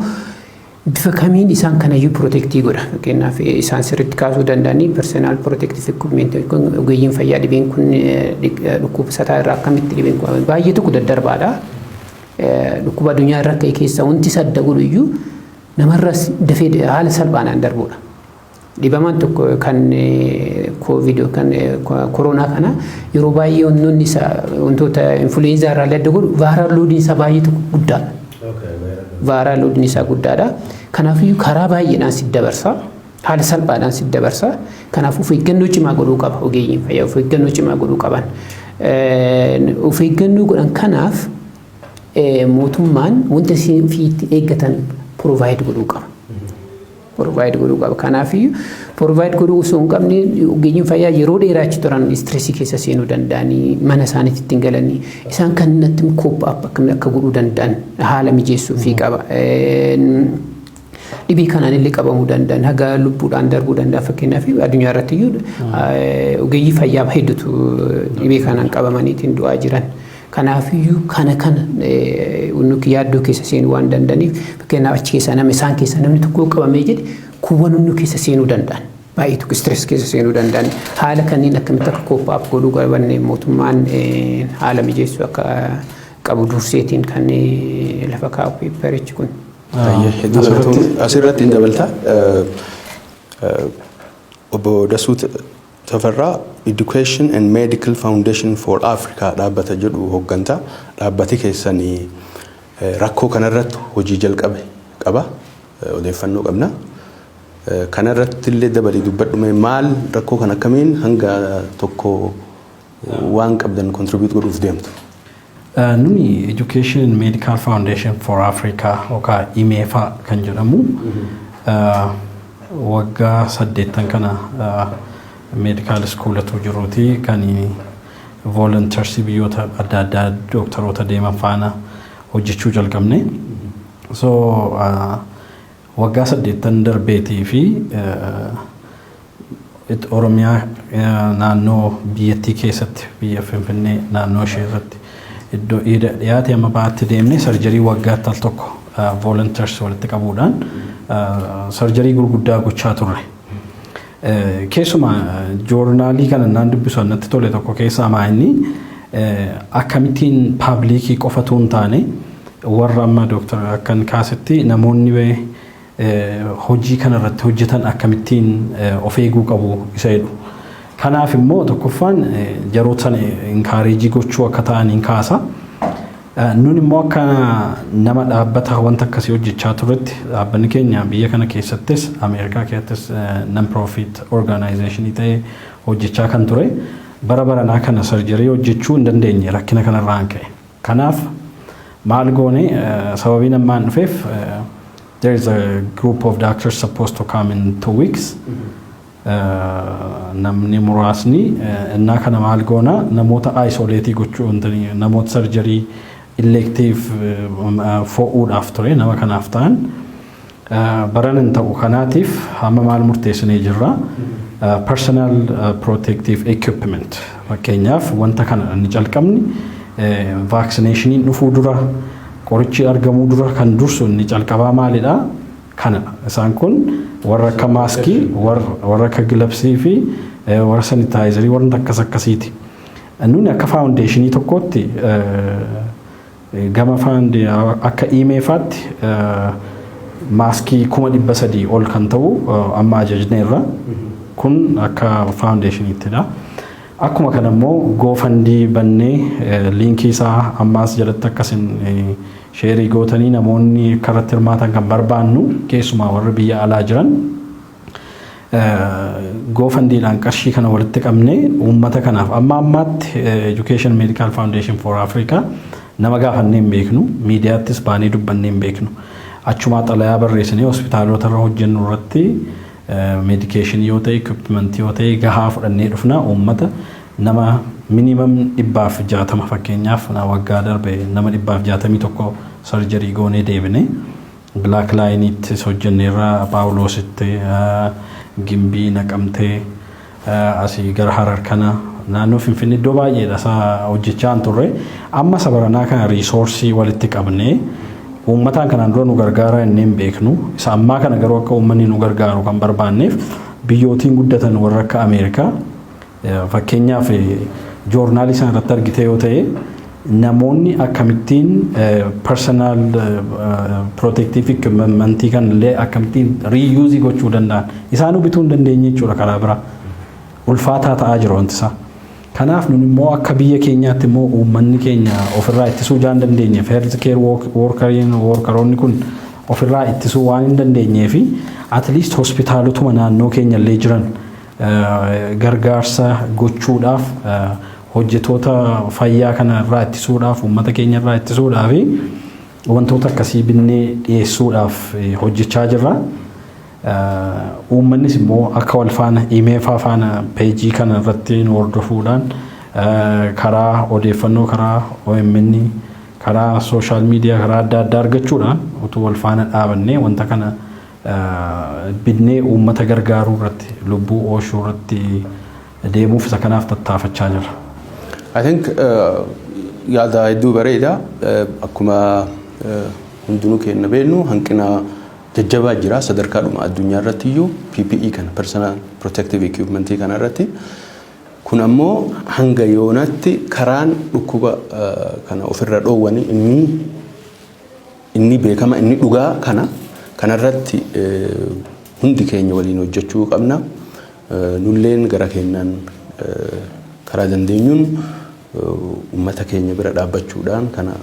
bifa kamiin isaan kanayyuu protect godha? Fakkeenyaaf, isaan sirriitti kaasuu danda'anii personal protective equipment, ogeeyyiin fayyaa dhibeen kun dhukkubsataa irraa akkamitti, dhibeen kun baay'ee tokko daddarbaadha. Dhukkuba addunyaa irra ka'e keessaa wanti isa adda godhu iyyuu namarras dafee haala salphaadhaan darbudha. Dhibamaan tokko kan COVID yookaan koronaa kana yeroo baay'ee wantoonni isaa wantoota influenza irraa adda godhu viral loadiin isaa baay'ee tokko guddaadha. Viral loadiin isaa guddaadha. Kanaafiyyuu karaa baay'eedhaan si dabarsa. Haala salphaadhaan si dabarsa. Kanaaf of eeggannoo cimaa godhuu qaba ogeeyyiin fayyaa, of eeggannoo cimaa godhuu qaban. Of eeggannoo godhan kanaaf mootummaan wanta isin itti eeggatan provide godhuu qaba. Provide godhuu qaba. Kanaafiyyuu provide godhuu osoo hin qabne ogeeyyiin fayyaa yeroo dheeraa achi turan stress keessa seenuu danda'anii, mana isaaniitti ittiin galanii, isaan kan natti cope up akka godhuu danda'an haala mijeessuufii qaba. Dhibee kanaan illee qabamuu danda'an, haga lubbuudhaan darbuu danda'an. Fakkeenyaaf, addunyaa irratti iyyuu ogeeyyii fayyaa hedduutu dhibee kanaan qabamaniitiin du'aa jiran. Kanaafiyyuu kana nuti yaaddoo keessa seenuu waan danda'aniif, fakkeenyaaf, achi keessa nama isaan keessa namni tokko qabamee jedhe, kuuwwan nu keessa seenuu danda'an. Baay'ee tokko stress keessa seenuu danda'an. Haala kanneen akkamitti akka cope up godhuu qaban mootummaan haala mijeessuu akka qabu durseetiin kan lafa kaa'u paperichi kun. Asirratti hin dabalta. Obbo Dasuu Tafarraa, Education and Medical Foundation for Africa dhaabbata jedhu hooggantaa. Dhaabbati keessanii rakkoo kanarratti hojii jalqabe qaba. Odeeffannoo qabna. Kanarratti illee dabalii dubbadhume. Maal, rakkoo kan akkamiin hanga tokko waan qabdan contribute godhuuf deemtu? Nuni Education and Medical Foundation for Africa yookaan IMEFA kan jedhamu, waggaa 8 kana medical schoolatu jiruuti kan volunteers biyyoota adda addaa dooktaroota deeman faana hojjechuu jalqabne. So waggaa 8 darbeetii fi Oromiyaa, naannoo biyyattii keessatti, biyya Finfinnee naannoo ishee irratti iddoo dhiyaate amma ba'aatti deemne surgery waggaatti al tokko volunteers walitti qabuudhaan surgery gurguddaa gochaa turre. Keessumaa journal kana naan dubbisu natti tole tokko keessaa maa inni akkamittiin public qofatu hin taane, warra amma dooktar akkan kaasetti namoonni hojii kanarratti hojjetan akkamittiin of eeguu qabu isa jedhu. Kanaaf immoo tokkoffaan jaroota sana encourage gochuu akka ta'an hin kaasa. Nun immoo akka nama dhaabbata wanta akkasii hojjechaa turetti, dhaabbanni keenya biyya kana keessattis Ameerikaa keessattis non profit organization ta'ee hojjechaa kan ture, bara baranaa kana surgery hojjechuu hin dandeenye rakkina kanarraan ka'e. Kanaaf maal goone? Sababiin ammaan dhufeef, there is a group of doctors supposed to come in 2 weeks. Namni muraasni innaa kana maal goona? Namoota isolate gochuu, namoota surgery elective fo'uudhaaf ture, nama kanaaf ta'an baran hin ta'u. Kanaatiif hamma maal murteessinee jirra? Personal protective equipment, fakkeenyaaf wanta kana inni calqabni, vaccinationiin dhufuu dura, qorichi argamuu dura, kan dursu inni calqabaa maalidha? Kanadha. Isaan kun warra akka maskii, warra akka glovesii fi warra sanitizerii, warra akkas akkasiiti. Nuni akka foundationii tokkootti, gama akka imeefaatti maskii 300,000 ol kan ta'u amma ajajneerra. Kun akka foundationiittidha. Akkuma kana immoo GoFundMe bannee, linkii isaa ammaas jalatti akkasin share gootanii namoonni akka irratti hirmaatan kan barbaannu, keessumaa warri biyya alaa jiran, GoFundMedhaan qarshii kana walitti qabnee uummata kanaaf. Amma ammaatti Education Medical Foundation for Africa nama gaafannee hin beeknu, miidiyaattis baanee dubbannee hin beeknu. Achumaa xalayaa barreessinee hospitaalota irra hojjennu irratti medicationii yoo ta'e, equipmentii yoo ta'e gahaa fudhannee dhufna. Uummata nama minimum 160, fakkeenyaaf waggaa darbe nama 161 surgery goonee deebine. Black Lioniittis hojjenneerra, Paawuloositti, Gimbii, Naqamtee, asii gara Harar kana, naannoo Finfinnee iddoo baay'eedha isaa hojjechaa hin turre. Amma sabaranaa kana resourceii walitti qabnee, uummataan kanaan dura nu gargaaraa inni hin beeknu, isa ammaa kana garuu akka uummanni nu gargaaru kan barbaanneef, biyyootiin guddatan warra akka Ameerikaa, fakkeenyaaf journalii isaan irratti argite yoo ta'e, namoonni akkamittiin personal protective equipmentii kan illee akkamittiin reuse gochuu danda'an isaanuu bituu hin dandeenye jechuudha. Karaa biraa ulfaataa ta'aa jira wanti isaa. Kanaaf nun immoo akka biyya keenyaatti immoo uummanni keenya ofirraa ittisuu jaan dandeenyeef, health care workeroonni kun ofirraa ittisuu waan hin dandeenyee fi at least hospitaalotuma naannoo keenya illee jiran gargaarsa gochuudhaaf, hojjetoota fayyaa kana irraa ittisuudhaaf, uummata keenya irraa ittisuudhaaf, wantoota akkasii binnee dhiyeessuudhaaf hojjechaa jirra. Uummannis immoo akka wal faana imeefaa faana pageii kana irratti nu hordofuudhaan, karaa odeeffannoo, karaa OMN, karaa social media, karaa adda addaa argachuudhaan, utuu wal faana dhaabannee wanta kana binnee uummata gargaaruu irratti, lubbuu oolchuu irratti deemuuf isa kanaaf tattaafachaa jirra. I think yaada hedduu bareeda. Akkuma hundinuu keenya beeknu, hanqina jajjabaa jira sadarkaadhuma addunyaa irratti iyyuu PPE kana, personal protective equipment kana irratti. Kun ammoo hanga yoonaatti karaan dhukkuba kana ofirra dhoowwanii inni beekama, inni dhugaa kana kanarratti hundi keenya waliin hojjechuu qabna. Nulleen gara keenyaan karaa dandeenyuun uummata keenya bira dhaabbachuudhaan kana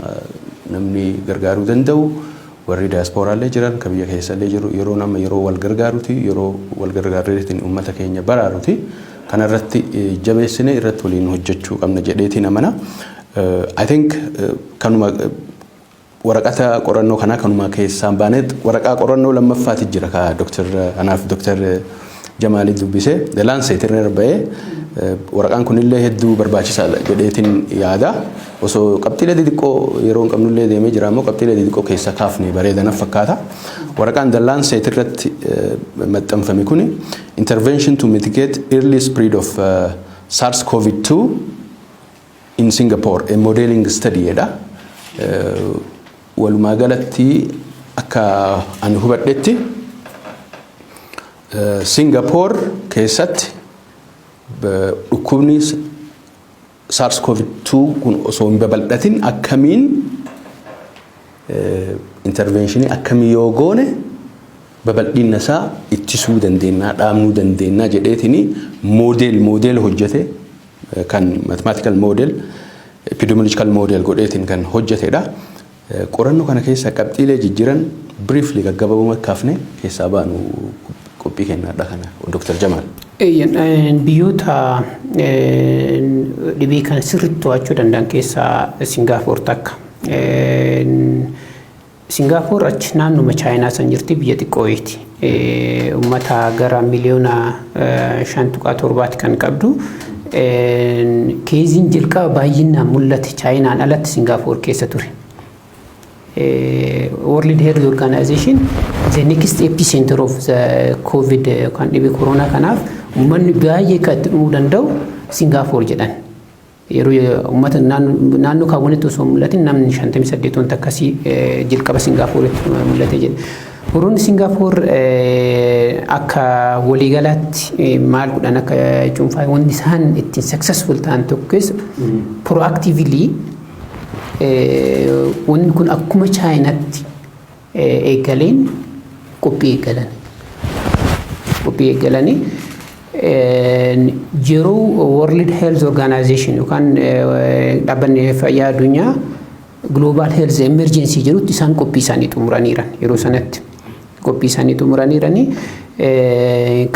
namni gargaaruu danda'u, warri daasporaallee jiran, kan biyya keessallee jiru, yeroo nama yeroo wal gargaaruti, yeroo wal gargaarreetiin uummata keenya baraaruti. Kanarratti jabeessine irratti waliin hojjechuu qabna jedheetiin amana. I think kanuma waraqata qorannoo kanaa kanuma keessaan baanee, waraqaa qorannoo lammaffaati jira ka Dr. anaaf Dr. Jamaalii dubbise, The Lancet irra ba'ee. Waraqaan kunillee hedduu barbaachisaadha jedheetiin yaada. Osoo qabxiilee xixiqqoo, yeroo hin qabnullee deemee jira, immoo qabxiilee xixiqqoo keessa kaafne bareeda naf fakkaata. Waraqaan The Lancet irratti maxxanfame kuni "Intervention to mitigate early spread of SARS-CoV-2 in Singapore, a modeling study" jedha. Walumaa galatti akka ani hubadhetti, Singapore keessatti dhukkubni SARS-CoV-2 kun osoo hin babal'atin akkamiin interventionii akkamii yoo goone babal'ina isaa ittisuu dandeenya, dhaabnuu dandeenya jedheetini model hojjete, kan mathematical model Epidemiological model godheetiin kan hojjetedha. Qorannoo kana keessa qabxiilee jijjiiran briefly gaggabaabumatti kaafne keessaa baanu qophii kennaadha kana, Dr. Jamaal. Biyyoota dhibee kana sirriitti to'achuu danda'an keessaa Singaapoor takka. Singaapoor achi naannuma Chaayinaa san jirti, biyya xiqqooyiiti. Uummata gara miliyoona 5.7ti kan qabdu. Caseiin jalqaba baay'inaan mul'ate Chaayinaan alatti Singaapoor keessa ture. World Health Organization the next epicenter of the COVID kan dhibee koronaa kanaaf uummanni baay'ee kan itti dhumuu danda'u Singaapoor jedhan. Yeroo uummata naannoo kaawwanitti osoo mul'atin namni 58 wanta akkasii jalqaba Singaappooritti mul'ate jedhe. Warroonni Singaappoor akka waliigalaatti maal godhan, akka cuunfaa wanti isaan ittiin successful ta'an tokko keessa proactively wanni kun akkuma Chaayinaatti eegaleen qophii eegalan. Qophii eegalanii yeroo World Health Organization yookaan dhaabbanni fayyaa addunyaa Global Health Emergency jedhutti isaan qophii isaanii xumuraniiran, yeroo sanatti qophii isaanii xumuraniiranii.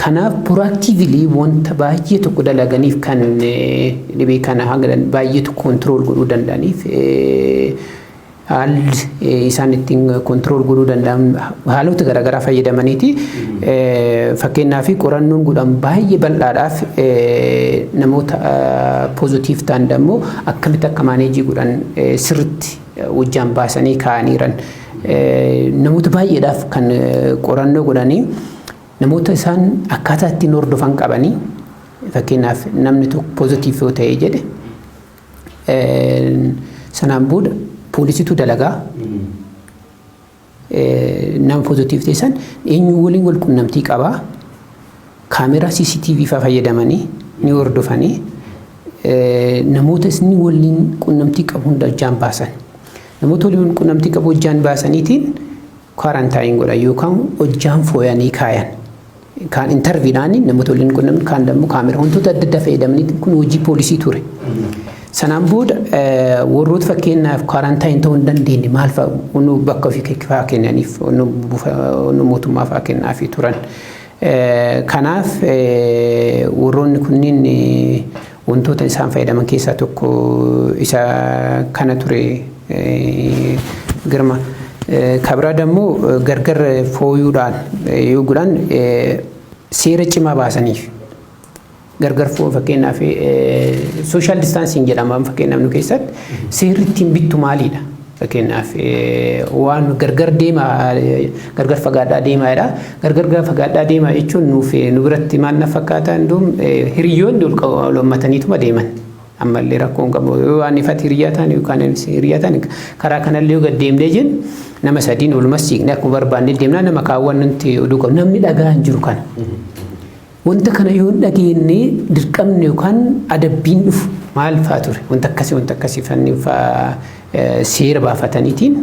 Kanaaf proactively wanta baay'ee tokko dalaganiif kan dhibee kana hanga baay'ee tokko control godhuu danda'aniif, haalli isaan ittiin control godhuu danda'an haalota garaagaraa fayyadamaniiti. Fakkeenyaaf, qorannoon godhan baay'ee bal'aadhaaf namoota positive ta'an immoo akkamitti akka manage godhan sirriitti hojjaan baasanii kaa'aniiran. Namoota baay'eedhaaf kan qorannoo godhanii namoota isaan akkaataa ittiin hordofan qabanii, fakkeenyaaf namni tokko positive yoo ta'e jedhe, sanaan booda poolisiitu dalagaa nama positive ta'e san eenyu waliin wal qunnamtii qabaa, kaameraa CCTV faa fayyadamanii ni hordofanii, namoota inni waliin qunnamtii qabu hunda hojjaan baasan. Namoota waliin qunnamtii qabu hojjaan baasaniitiin quarantine godhan yookaan hojjaan fooyanii kaayan. Kaan interviewdhaan namoota waliin qunnamtii, kaan immoo kaameraa wantoota adda addaa fayyadamanii, kun hojii poolisii ture. Sanaan booda warroota fakkeenyaaf quarantine ta'uu hin dandeenye maal fa'a bakka ofii fa'aa kennaniif, mootummaa fa'aa kennaafii turan. Kanaaf warroonni kunniin wantoota isaan fayyadaman keessaa tokko isa kana ture, Girma. Kabira dammoo gargar fooyuudhaan yoo godhan seera cimaa baasaniif gargar foo, fakkeenyaaf social distancing jedhama. Fakkeenyaaf nu keessatti seerri ittiin bittu maalidha? Fakkeenyaaf waan gargar deemaa, gargar fagaadhaa deemaadha. Gargar fagaadhaa deemaa jechuun nuuf nu biratti maal na fakkaata, hunduum hiriyoonni ol hammataniituma deeman. Ammallee rakkoon qabu yoo waan ifatti hiriyaa ta'an yookaan hiriyaa ta'an karaa kanallee yoo gad deemnee jennu nama sadiin olumas siiqnee akkuma barbaanne deemnaa, nama kaawwan nuti oduu qabu namni dhagaa hin jiru kana. Wanta kana yoo hin dhageenye dirqamni yookaan adabbiin dhufu maal fa'aa ture, wanta akkasii fa'aa seera baafataniitiin,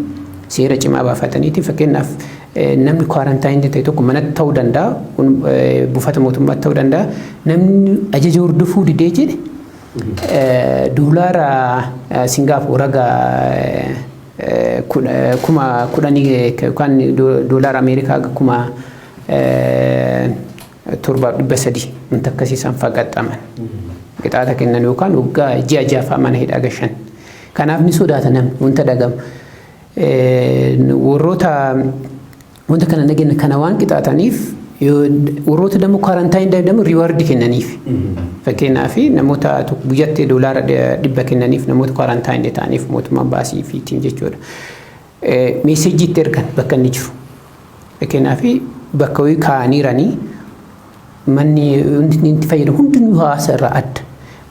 seera cimaa baafataniitiin, fakkeenyaaf namni quarantine ta'e tokko manatti ta'uu danda'a, buufata mootummaatti ta'uu danda'a, namni ajaja hordofuu didee jedhe doolaara Singaapoor haga 10,000 yookaan doolaara Ameerikaa haga 7,300 wanta akkasii isaan faqaxxaman. Qixaata kennan yookaan waggaa ji'a ja'afaa mana hidhaa gashan. Kanaaf ni sodaata namni wanta dhagamu. Warroota wanta kana nageenya kana waan qixaataniif, warroota ደግሞ quarantine ደግሞ reward kennaniif. Fakkeenyaaf namoota guyyatti doolaara 100 kennaniif, namoota quarantine ta'aniif mootummaan baasii fiitiin jechuudha. Message itti ergan bakka inni jiru. Fakkeenyaaf bakka wayii kaa'aniiranii manni wanti inni itti fayyadamu hundinuu hawaasa irraa adda.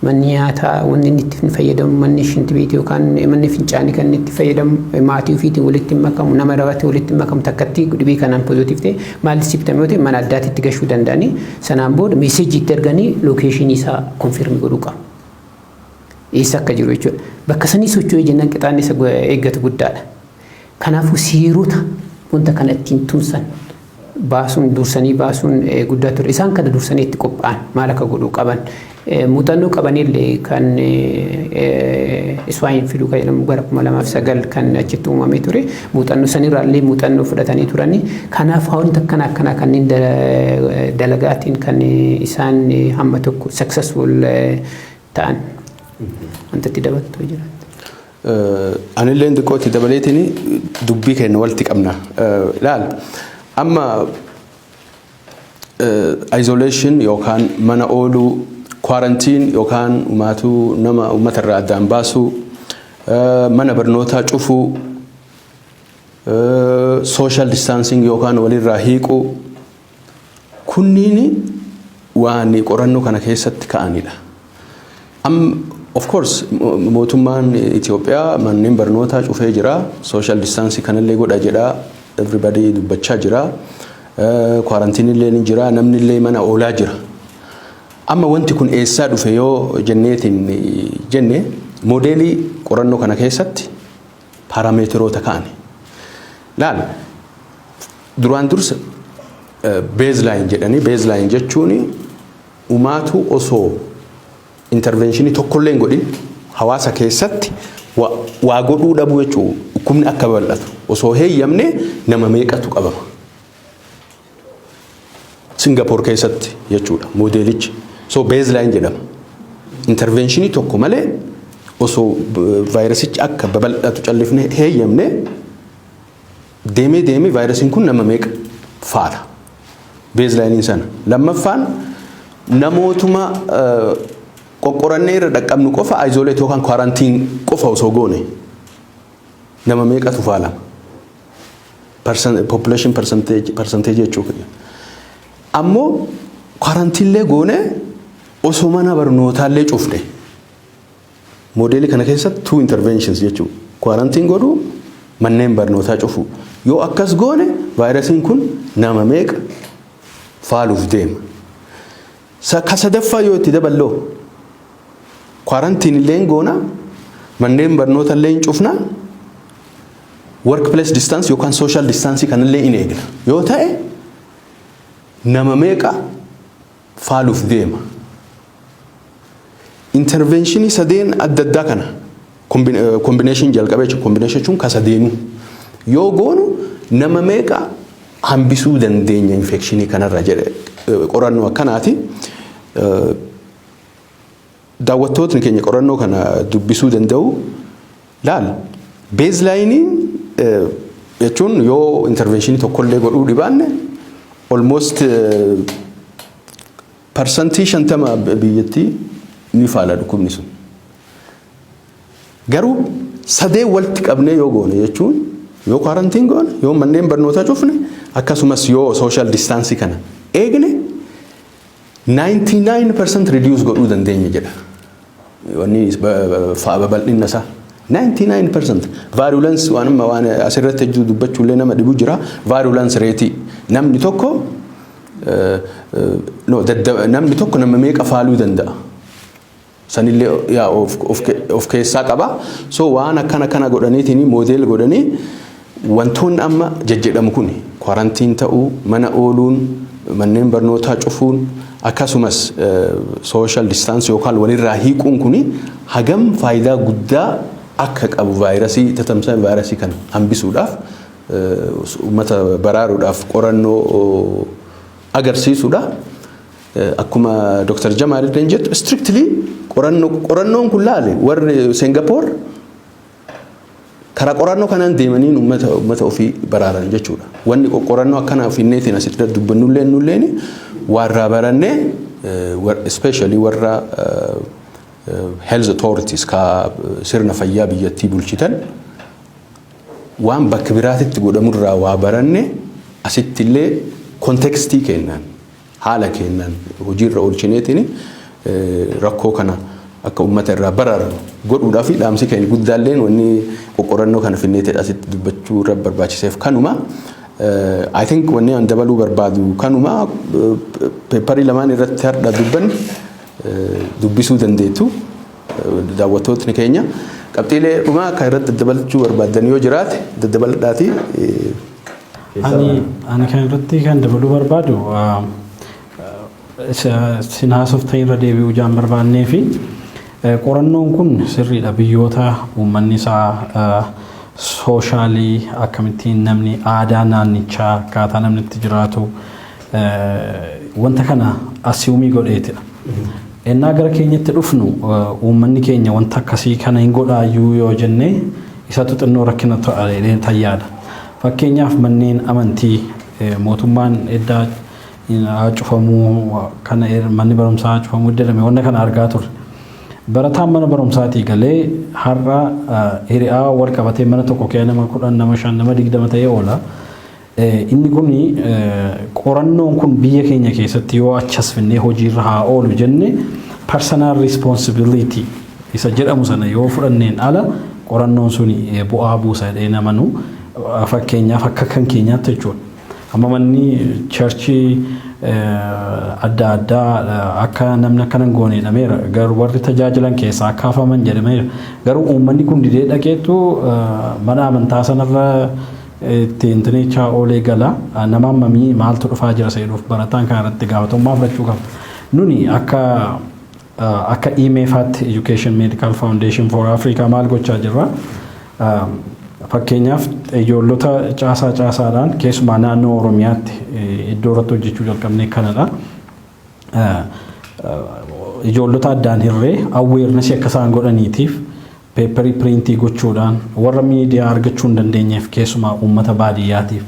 Manni nyaataa wanni inni itti fayyadamu, manni shintibeetii yookaan manni fincaanii kan inni itti fayyadamu maatii ofiitiin walitti makamu, nama rabatti walitti makamu, takkatti dhibee kanaan positive ta'e maal symptom yoo ta'e mana addaatti itti gashuu danda'anii, sanaan booda message itti erganii location isaa confirm godhuu qabu. Eessa akka jiru jechuudha. Bakka sanii socho'ee jennaan qixaanni isa eeggatu guddaadha. Kanaafuu seerota wanta kana ittiin tumsan baasuun, dursanii baasuun guddaa ture. Isaan kana dursanii itti qophaa'an maal akka godhuu qaban. Muuxannoo qabanillee kan swine flu kan jedhamu bara 2009 kan achitti uumamee ture, muuxannoo sanirraallee muuxannoo fudhatanii turani. Kanaaf wanta akkana akkanaa kanneen dalagaatiin kan isaan hamma tokko successful ta'an wanta itti dabaltu jira. Anillee xiqqoo itti dabaleetiin dubbii keenya walitti qabna. Ilaal, amma isolation yookaan mana ooluu, quarantine yookaan umaatuu nama uummata irraa addaan baasuu, mana barnootaa cufuu, social distancing yookaan walirraa hiiquu, kunniin waan qorannoo kana keessatti ka'anidha. Of course, mootummaan Itoophiyaa manneen barnootaa cufee jira. Social distancing kanallee godha jedha. Everybody dubbachaa jira. Quarantine illee ni jira. Namni illee mana oolaa jira. Amma wanti kun eessaa dhufe yoo jenneetiin jenne, moodeelii qorannoo kana keessatti paarameetiroota ka'ani. Laal, duraan dursa baseline jedhanii, baseline jechuun umaatu osoo interventionii tokkollee hin godhin hawaasa keessatti waa godhuu dhabuu jechuun dhukkubni akka babal'atu osoo heeyyamne nama meeqatu qabama. Singapoor keessatti jechuudha moodeelichi. So baseline jedhama. Interventionii tokko malee osoo vaayirasichi akka babal'atu callifne heeyyamne, deemee deemee vaayirasiin kun nama meeqa faala. Baselineiin sana. Lammaffaan, namootuma qoqqorannee irra dhaqqabnu qofa isolate yookaan quarantine qofa osoo goone nama meeqatu faalama. Population percentage jechuudha. Ammoo quarantinellee goone, osoo mana barnootaallee cufne, moodeelii kana keessatti two interventions jechuudha. Quarantine godhuu, manneen barnootaa cufuu. Yoo akkas goone vaayirasiin kun nama meeqa faaluuf deema. Ka sadaffaa yoo itti daballoo, quarantine illee goona, manneen barnoota illee cufna, workplace distance yookaan social distance kanallee in eegna yoo ta'e, nama meeqa faaluuf deema. Interventionii sadeen adda addaa kana combination jalqabee jechuudha. Combination jechuun ka sadeenuu yoo goonu nama meeqa hambisuu dandeenya infectionii kanarra jedhe qorannoo akkanaati. Daawwattootni keenya qorannoo kana dubbisuu danda'u. Laal, baselineiin jechuun yoo interventionii tokkollee godhuu dhibaanne almost 50% biyyattii ni faala dhukkubni sun. Garuu sadee walitti qabnee yoo goone, jechuun yoo quarantine goone, yoo manneen barnootaa cufne, akkasumas yoo social distance kana eegne, 99% reduce godhuu dandeenya jedha. Wanni babal'inna isaa. 99% virulence waan amma waan asirratti hedduu dubbachuullee nama dhibu jira. Virulence rate, namni tokko, no, namni tokko nama meeqa faaluu danda'a. Sanillee yaa of keessaa qaba. So waan akkana kana godhaniitiin model godhanii, wantoonni amma jajjedhamu kun, quarantine ta'uu, mana ooluun, manneen barnootaa cufuun, akkasumas social distance yookaan walirraa hiiquun kuni hagam faayidaa guddaa akka qabu vaayirasii tatamsa'ina vaayirasii kana hambisuudhaaf, uummata baraaruudhaaf qorannoo agarsiisudha. Akkuma Dr. Jamaal illee jettu, strictly qorannoon kun, laale, warri Singapoor karaa qorannoo kanaan deemanii uummata ofii baraaran jechuudha. Wanni qorannoo akkana ofiinneetiin asitti dubbannullee nulleen warra barannee, especially warra health authorities ka sirna fayyaa biyyattii bulchitan, waan bakka biraatitti godhamurraa waa baranne, asitti illee contextii kennan, haala kennan hojiirra oolchineetiin rakkoo kana akka uummata irraa baraaran godhuudhaaf dhaamsi keenya guddaalleen, wanni qorannoo kana finneetee asitti dubbachuu irra barbaachiseef kanuma. I think wanni an dabaluu barbaadu kanuma. Paperii lamaan irratti har'a dubbanne dubbisuu dandeettu daawwattootni keenya. Qabxiilee dhumaa akka irratti daddabalachuu barbaaddan yoo jiraate daddabaladhaati. Ani kan irratti kan dabaluu barbaadu Sin haasoftan irra deebi'uu jaan barbaannee fi qorannoon kun sirriidha. Biyyoota uummanni isaa social akkamittiin namni aadaa naannichaa, akkaataa namni itti jiraatu, wanta kana assume godheetidha. Ennaa gara keenyatti dhufnu, uummanni keenya wanta akkasii kana hin godhaayyuu yoo jenne, isatu xinnoo rakkina tayyaadha. Fakkeenyaaf, manneen amantii mootummaan eddaa cufamuu kana, manni barumsaa cufamuu jedhame, wanta kana argaa turre. Barataan mana barumsaatii galee har'a hiriyaa wal qabatee mana tokko keessa nama 10, nama 5, nama 20 ta'ee oola. Inni kun, qorannoon kun biyya keenya keessatti yoo achas finnee hojiirra haa oolu jenne, personal responsibility isa jedhamu sana yoo fudhanneen ala qorannoon sun bu'aa buusa jedhee namanu. Fakkeenyaaf, akka kan keenyaatti jechuudha. Amma manni church adda addaa akka namni akkana hin goone jedhameera. Garuu warri tajaajilan keessaa akka hafaman jedhameera. Garuu uummanni kun didee dhaqeetu mana amantaa sanarra ittiin tinichaa oolee gala. Nama hammamii maaltu dhufaa jira seeduuf barataan kana irratti gaafatamummaa fudhachuu qaba. Nuni akka EMEFAatti, Education Medical Foundation for Africa, maal gochaa jirra? Fakkeenyaaf, ijoollota caasaa caasaadhaan keessumaa naannoo Oromiyaatti iddoo irratti hojjechuu jalqabne kanadha. Ijoollota addaan hirree awareness akka isaan godhaniitiif paper print gochuudhaan, warra miidiyaa argachuu hin dandeenyeef, keessumaa uummata baadiyyaatiif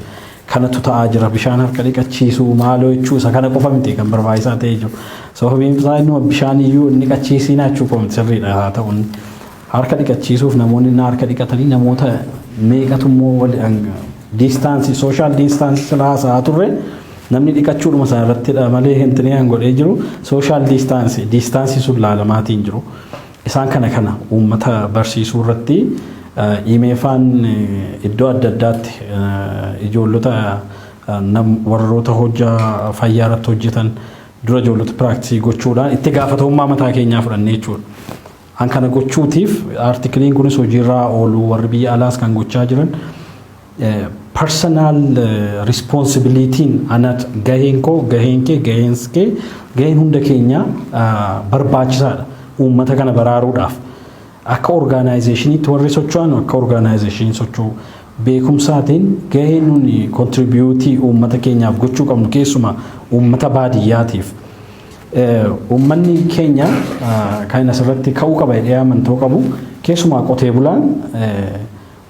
kanatu ta'aa jira. Bishaan harka dhiqachiisuu maaloo jechuu isa kana qofa miti kan barbaachisaa ta'ee jiru. Sababiin isaa inni bishaan iyyuu inni dhiqachiisiin jechuu qofa miti, sirriidha haa ta'u. Harka dhiqachiisuuf namoonni na harka dhiqatanii namoota meeqatu immoo distance, social distance sila haasa'aa turre, namni dhiqachuudhuma sana irrattidha malee hintinee kan godhee jiru social distance sun laalamaatiin jiru. Isaan kana uummata barsiisuu irratti EMEFAn iddoo adda addaatti ijoollota warroota hojjaa fayyaa irratti hojjetan dura ijoollota practice gochuudhaan itti gaafatamummaa mataa keenyaa fudhannee jechuudha. An kana gochuutiif articleiin kunis hojiirraa oolu, warri biyya alaas kan gochaa jiran, personal responsibilityn anat gaheen koo, gaheen kee, gaheen kee, gaheen hunda keenya barbaachisaadha uummata kana baraaruudhaaf. Akka organizationiitti warri socho'an akka organization socho'u beekumsaatiin gahee nuni contribute uummata keenyaaf gochuu qabnu, keessumaa uummata baadiyyaatiif. Uummanni keenya kan asirratti ka'uu qaba jedhee amantoo qabu, keessumaa qotee bulaan,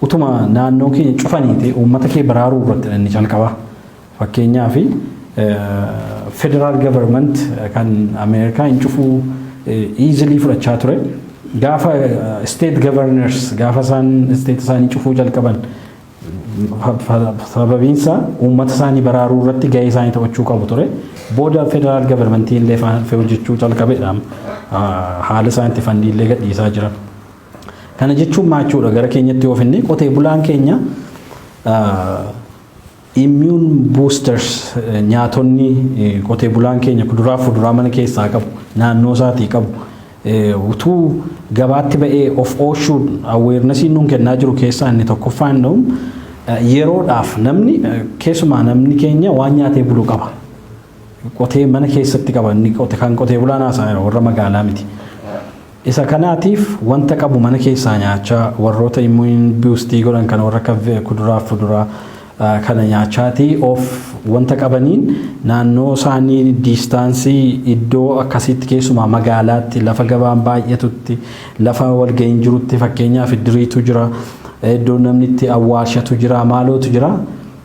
utuma naannoo keenya cufaniiti uummata kee baraaruu irratti inni calqaba. Fakkeenyaaf, federal government kan Ameerikaa hin cufuu easily fudhachaa ture. Gaafa state governors, gaafa isaan state isaanii cufuu jalqaban, sababiinsa uummata isaanii baraaruu irratti gahee isaanii taphachuu qabu ture. Booda federal governmentii illee hojjechuu calqabeedha. Haala isaan itti fund illee gadhiisaa jiran. Kana jechuun maal jechuudha? Gara keenyatti yoo finne, qotee bulaan keenya immune boosters, nyaatonni qotee bulaan keenya kuduraa fi fuduraa mana keessaa qabu, naannoo isaatii qabu, utuu gabaatti ba'ee of ooshuun awarenessiin nuun kennaa jiru keessaa inni tokkoffaan inni yeroodhaaf namni, keessumaa namni keenya waan nyaatee bulu qaba. Qotee mana keessatti qaba, inni kan qotee bulaan haasaa jira, warra magaalaa miti. Isa kanaatiif wanta qabu mana keessaa nyaachaa, warroota immune boost godhan kana, warra akka kuduraa fi fuduraa kana nyaachaatii of wanta qabaniin naannoo isaanii distance iddoo akkasitti, keessumaa magaalaatti, lafa gabaan baay'atutti, lafa walga'iin jirutti, fakkeenyaaf iddiriitu jira, iddoo namni itti awwaalshatu jira, maalootu jira.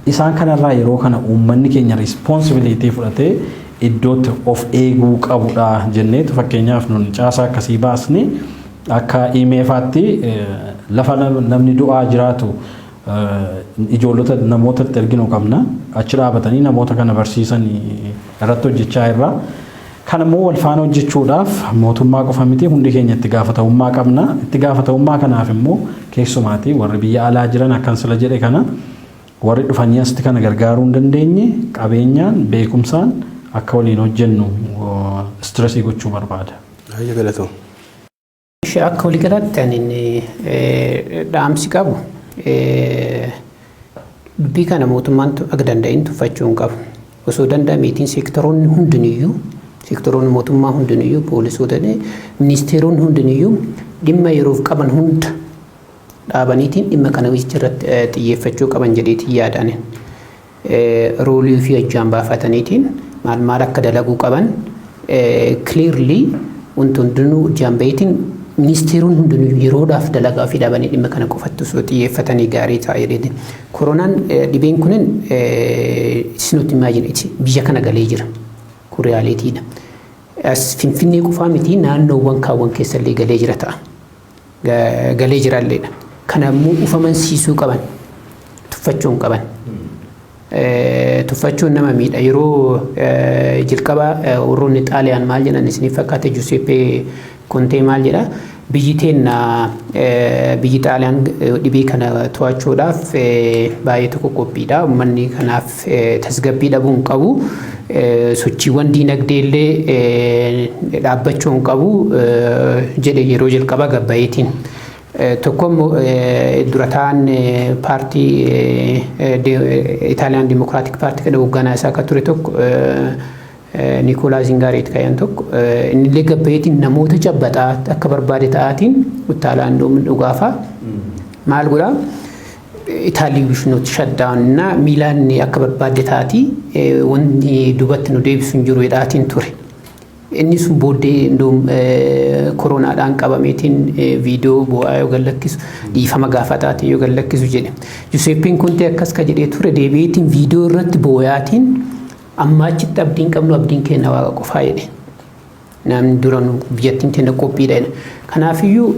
Isaan kanarraa yeroo kana uummanni keenya responsibility fudhatee iddootti of eeguu qabudha jenneetu, fakkeenyaaf nun caasaa akkasii baasne, akka EMEFAatti lafa namni du'aa jiraatu ijoollota namootatti erginu qabna, achi dhaabatanii namoota kana barsiisan irratti hojjechaa irra. Kan immoo wal faana hojjechuudhaaf mootummaa qofa miti, hundi keenya itti gaafatamummaa qabna. Itti gaafatamummaa kanaaf immoo keessumaati warri biyya alaa jiran, akkan sila jedhe kana, warri dhufanii asitti kana gargaaruu hin dandeenye qabeenyaan, beekumsaan akka waliin hojjennu stress gochuu barbaada. Baay'ee galatoo. Akka waliigalaatti ani dhaamsi qabu, dubbii kana mootummaan akka danda'in tuffachuu hin qabu. Osoo danda'ameetiin sectoroonni hundiniyyuu Seektoroonni mootummaa hundinuyyuu, poolisoota, ministeeronni hundinuyyuu dhimma yeroof qaban hunda dhaabaniitiin dhimma kana irratti xiyyeeffachuu qaban jedheetiin yaadaan. Roolii fi ajjaan baafataniitiin maal maal akka dalaguu qaban clearly wanti hundinuu ijaan baheetiin ministeeronni hundinuu yeroodhaaf dalagaa ofii dhaabanii dhimma kana qofatti osoo xiyyeeffatanii gaarii ta'a jedheetiin. Koronaan, dhibeen kunin isinutti imagine, biyya kana galee jira. Kun realitydha. As Finfinnee qofaa miti, naannoowwan kaawwan keessallee galee jira ta'a. Galee jiralleedha. Kana immoo ufamansiisuu qaban. Tuffachuu hin qaban. Tuffachuun nama miidha. Yeroo jalqaba warroonni Xaaliyaan maal jedhan isiniif fakkaate? Giuseppe Conte maal jedha? Biyyi teenna, biyyi Xaaliyaan, dhibee kana to'achuudhaaf baay'ee tokko qophiidha. Uummanni kanaaf tasgabbii dhabuu hin qabu. Sochiiwwan diinagdee illee dhaabbachuu hin qabu jedhe yeroo jalqaba gabbayeetiin. Tokko immoo dura ta'an paartii Itaaliyaan Democratic Party kan hoogganaa isaa akka ture tokko, Nikolaa Zingareet kayan tokko, innillee gabbayeetiin namoota cabbaxaa akka barbaade ta'aatiin utaalaan dhugaafaa maal godhaa, Itaalii we should not shut down na Miilaan akka barbaade ta'aatii wanni dubatti nu deebisu hin jiru jedhaatiin ture. Inni sun booddee indoom koronaadhaan qabameetiin viidiyoo bu'aa yoo gallakkisu, dhiifama gaafataatiin yoo gallakkisu jedhe. Giuseppeen Conte akkas ka jedhee ture, deebi'eetiin viidiyoo irratti booyaatiin amma achitti abdiin qabnu, abdiin keenya Waaqa qofaa jedhe. Namni dura nu biyyattiin keenya qophiidha. Kanaafiyyuu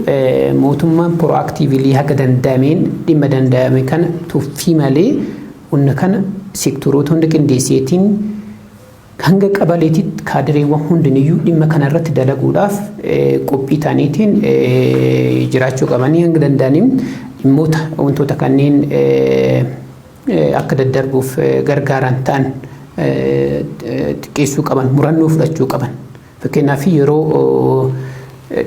mootummaan proactively haga danda'ameen dhimma danda'ame kana tuffii malee hunda kana seektoroota hunda qindeesseetiin hanga qabaleetitti kaadireewwan hundiniyyuu dhimma kana irratti dalaguudhaaf qophii ta'aniitiin jiraachuu qabanii, hanga danda'aniin dhimmoota wantoota kanneen akka daddarbuuf gargaaran ta'an xiqqeessuu qaban, murannoo fudhachuu qaban. Fakkeenyaaf, yeroo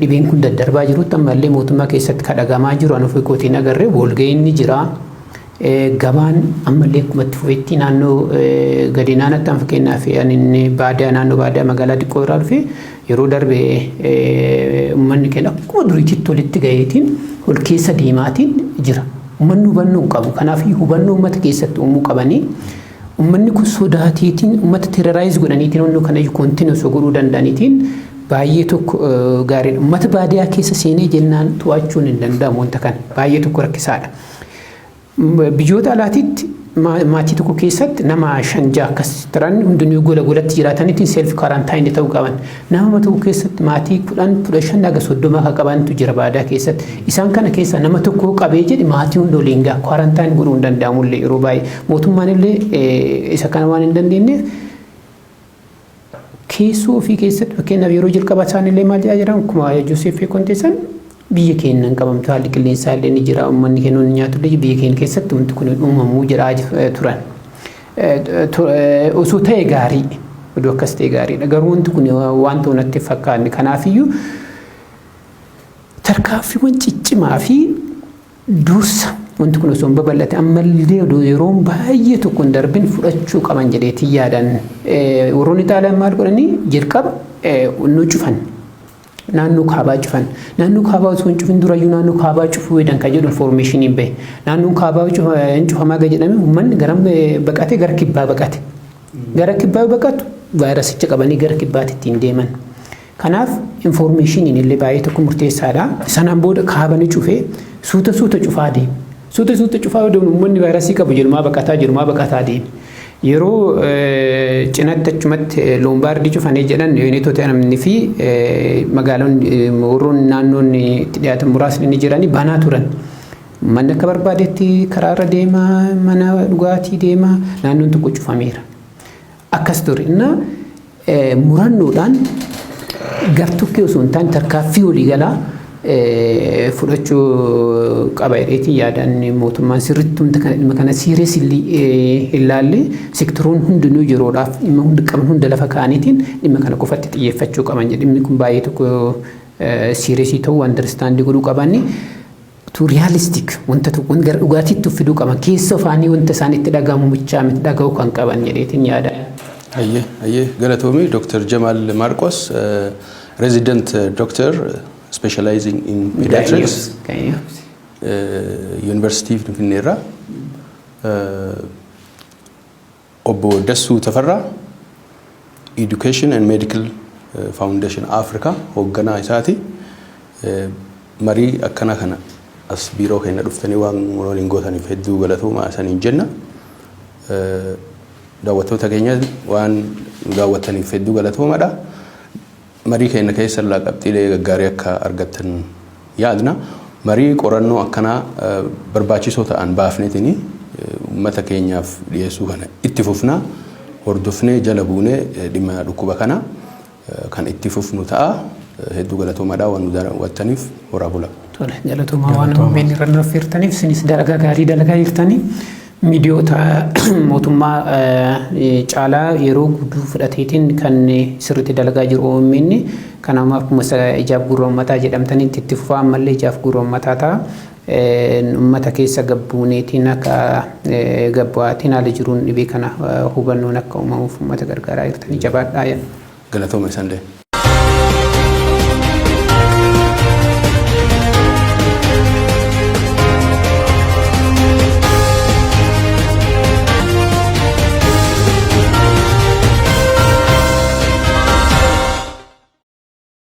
dhibeen kun daddarbaa jirutti ammallee mootummaa keessatti kadhagamaa jiru anu ofii kootiin agarree walga'iin ni jira. Gabaan ammallee akkuma itti fufetti naannoo gadi naannatti, fakkeenyaaf ani baadiyaa, naannoo baadiyaa magaalaa xiqqoo irraa dhufe, yeroo darbe uummanni keenya akkuma duriitti walitti gaheetiin ol keessa deemaatiin jira. Uummanni hubannoo hin qabu. Kanaaf hubannoo uummata keessatti uumuu qabanii, uummanni kun sodaateetiin uummata terrorize godhaniitiin wanni kana contain osoo godhuu danda'aniitiin baay'ee tokko gaariidha. Uummata baadiyaa keessa seenee jennaan to'achuun hin danda'amu, wanta kana baay'ee tokko rakkisaadha. Biyyoota alaatiitti maatii tokko keessatti nama shan ja'a akkas turan hundinuu gola golatti jiraataniitiin self quarantine ta'uu qaban. Nama tokko keessatti maatii 10, 15 haga 30 akka qabantu jira baadiyaa keessatti. Isaan kana keessa nama tokko qabee jedhe maatii hunda waliin gaha, quarantine godhuu hin danda'amullee yeroo baay'ee. Mootummaan illee isa kana waan hin dandeenyeef keessoo ofii keessatti, fakkeenyaaf yeroo jalqabaa isaan illee maal jedhaa jiran, akkuma Joseef Konteessan, biyya keenya hin qabamtu, haalli qilleensaa illee ni jira, uummanni keenya ni nyaatu illee, biyya keenya keessatti wanti kun uumamuu jedhaa turan. Osoo ta'e gaarii, oduu akkas ta'e gaariidha. Garuu wanti kun waan ta'u natti fakkaanne. Kanaafiyyuu tarkaanfiiwwan ciccimaa fi dursa wanti kun osoo hin babal'ate ammallee oduu yeroon baay'ee tokko hin darbin fudhachuu qaban jedheetiin yaadan. Warroonni Xaaliyaan maal godhanii? Jalqaba nu cufan. Naannoo kaabaa cufan. Naannoo kaabaa osoo hin cufin durayyuu naannoo kaabaa cufuu jedhan kan jedhu informationiin bahe. Naannoon kaabaa hin cufamaa ga jedhame, uummanni gara baqate, gara kibbaa baqate. Gara kibbaa baqatu, vaayirasicha qabanii gara kibbaatti ittiin deeman. Kanaaf informationiin illee baay'ee tokko murteessaadha. Sanaan booda kaaba ni cufee, suuta suuta cufaa deeme. Suuta suuta cufaa yoo deemu uummanni vaayirasii qabu jirumaa baqataa jirumaa baqataa deeme. Yeroo cinatti achumatti Loombaardii cufanii jedhan, yuunitoota namni fi magaalonni warroonni naannoon itti dhiyaatan muraasni ni jiranii banaa turan. Manni akka barbaadetti karaarra deema, mana dhugaatii deema, naannoon tokko cufameera. Akkas ture. Innaa murannoodhaan gartokkee osoo hin taane tarkaaffii waliigalaa fudhachuu qaba jedheetiin yaadaan. Mootummaan sirriitti wanta kana, dhimma kana seriously ilaalle, sektoroon hundinuu yeroodhaaf dhimma hunda qaban hunda lafa kaa'aniitiin dhimma kana qofatti xiyyeeffachuu qaban jedhe. Dhimmi kun baay'ee tokko serious ta'uu understand godhuu qabanni. To realistic wanta tokko gara dhugaatiitti fiduu qaban, keessa ofaanii wanta isaan itti dhagahamu bichaa miti dhaga'uu kan qaban jedheetiin yaada. Hayyee, hayyee, galatoomii Dr. Jamal Marqos, resident doctor specializing in pediatrics, Yuunivarsiitii Finfinneerraa. Obbo Dassuu Tafarraa, Education and Medical Foundation Africa hoogganaa isaati. Marii akkana kana as biiroo keenya dhuftanii waan waliin gootaniif hedduu galatoomaa isaniin jenna. Daawwattoota keenya, waan nu daawwattaniif hedduu galatoomaadha. Marii keenya keessa irraa qabxiilee gaggaarii akka argattan yaadna. Marii qorannoo akkanaa barbaachisoo ta'an baafneetini uummata keenyaaf dhiyeessuu kana itti fufna. Hordofnee jala buunee dhimma dhukkuba kana kan itti fufnu ta'a. Hedduu galatoomaadha waan nu daawwattaniif, horaa bula. Tole, galatoomaa waan OMN irra nu affeertaniif. Isinis dalagaa gaarii dalagaa jirtanii, miidiyoota mootummaa caalaa yeroo gudduu fudhateetiin kan sirriitti dalagaa jiru OMN. Kanaaf akkuma ijaaf gurra uummataa jedhamtanii itti fufaa, ammallee ijaaf gurra uummataa ta'a. Uummata keessa gabbuuneetiin akka gabbu'aatiin haala jiruun dhibee kana hubannoon akka uumamuuf uummata gargaaraa jirtanii, jabaadhaa. Galatooma isanillee.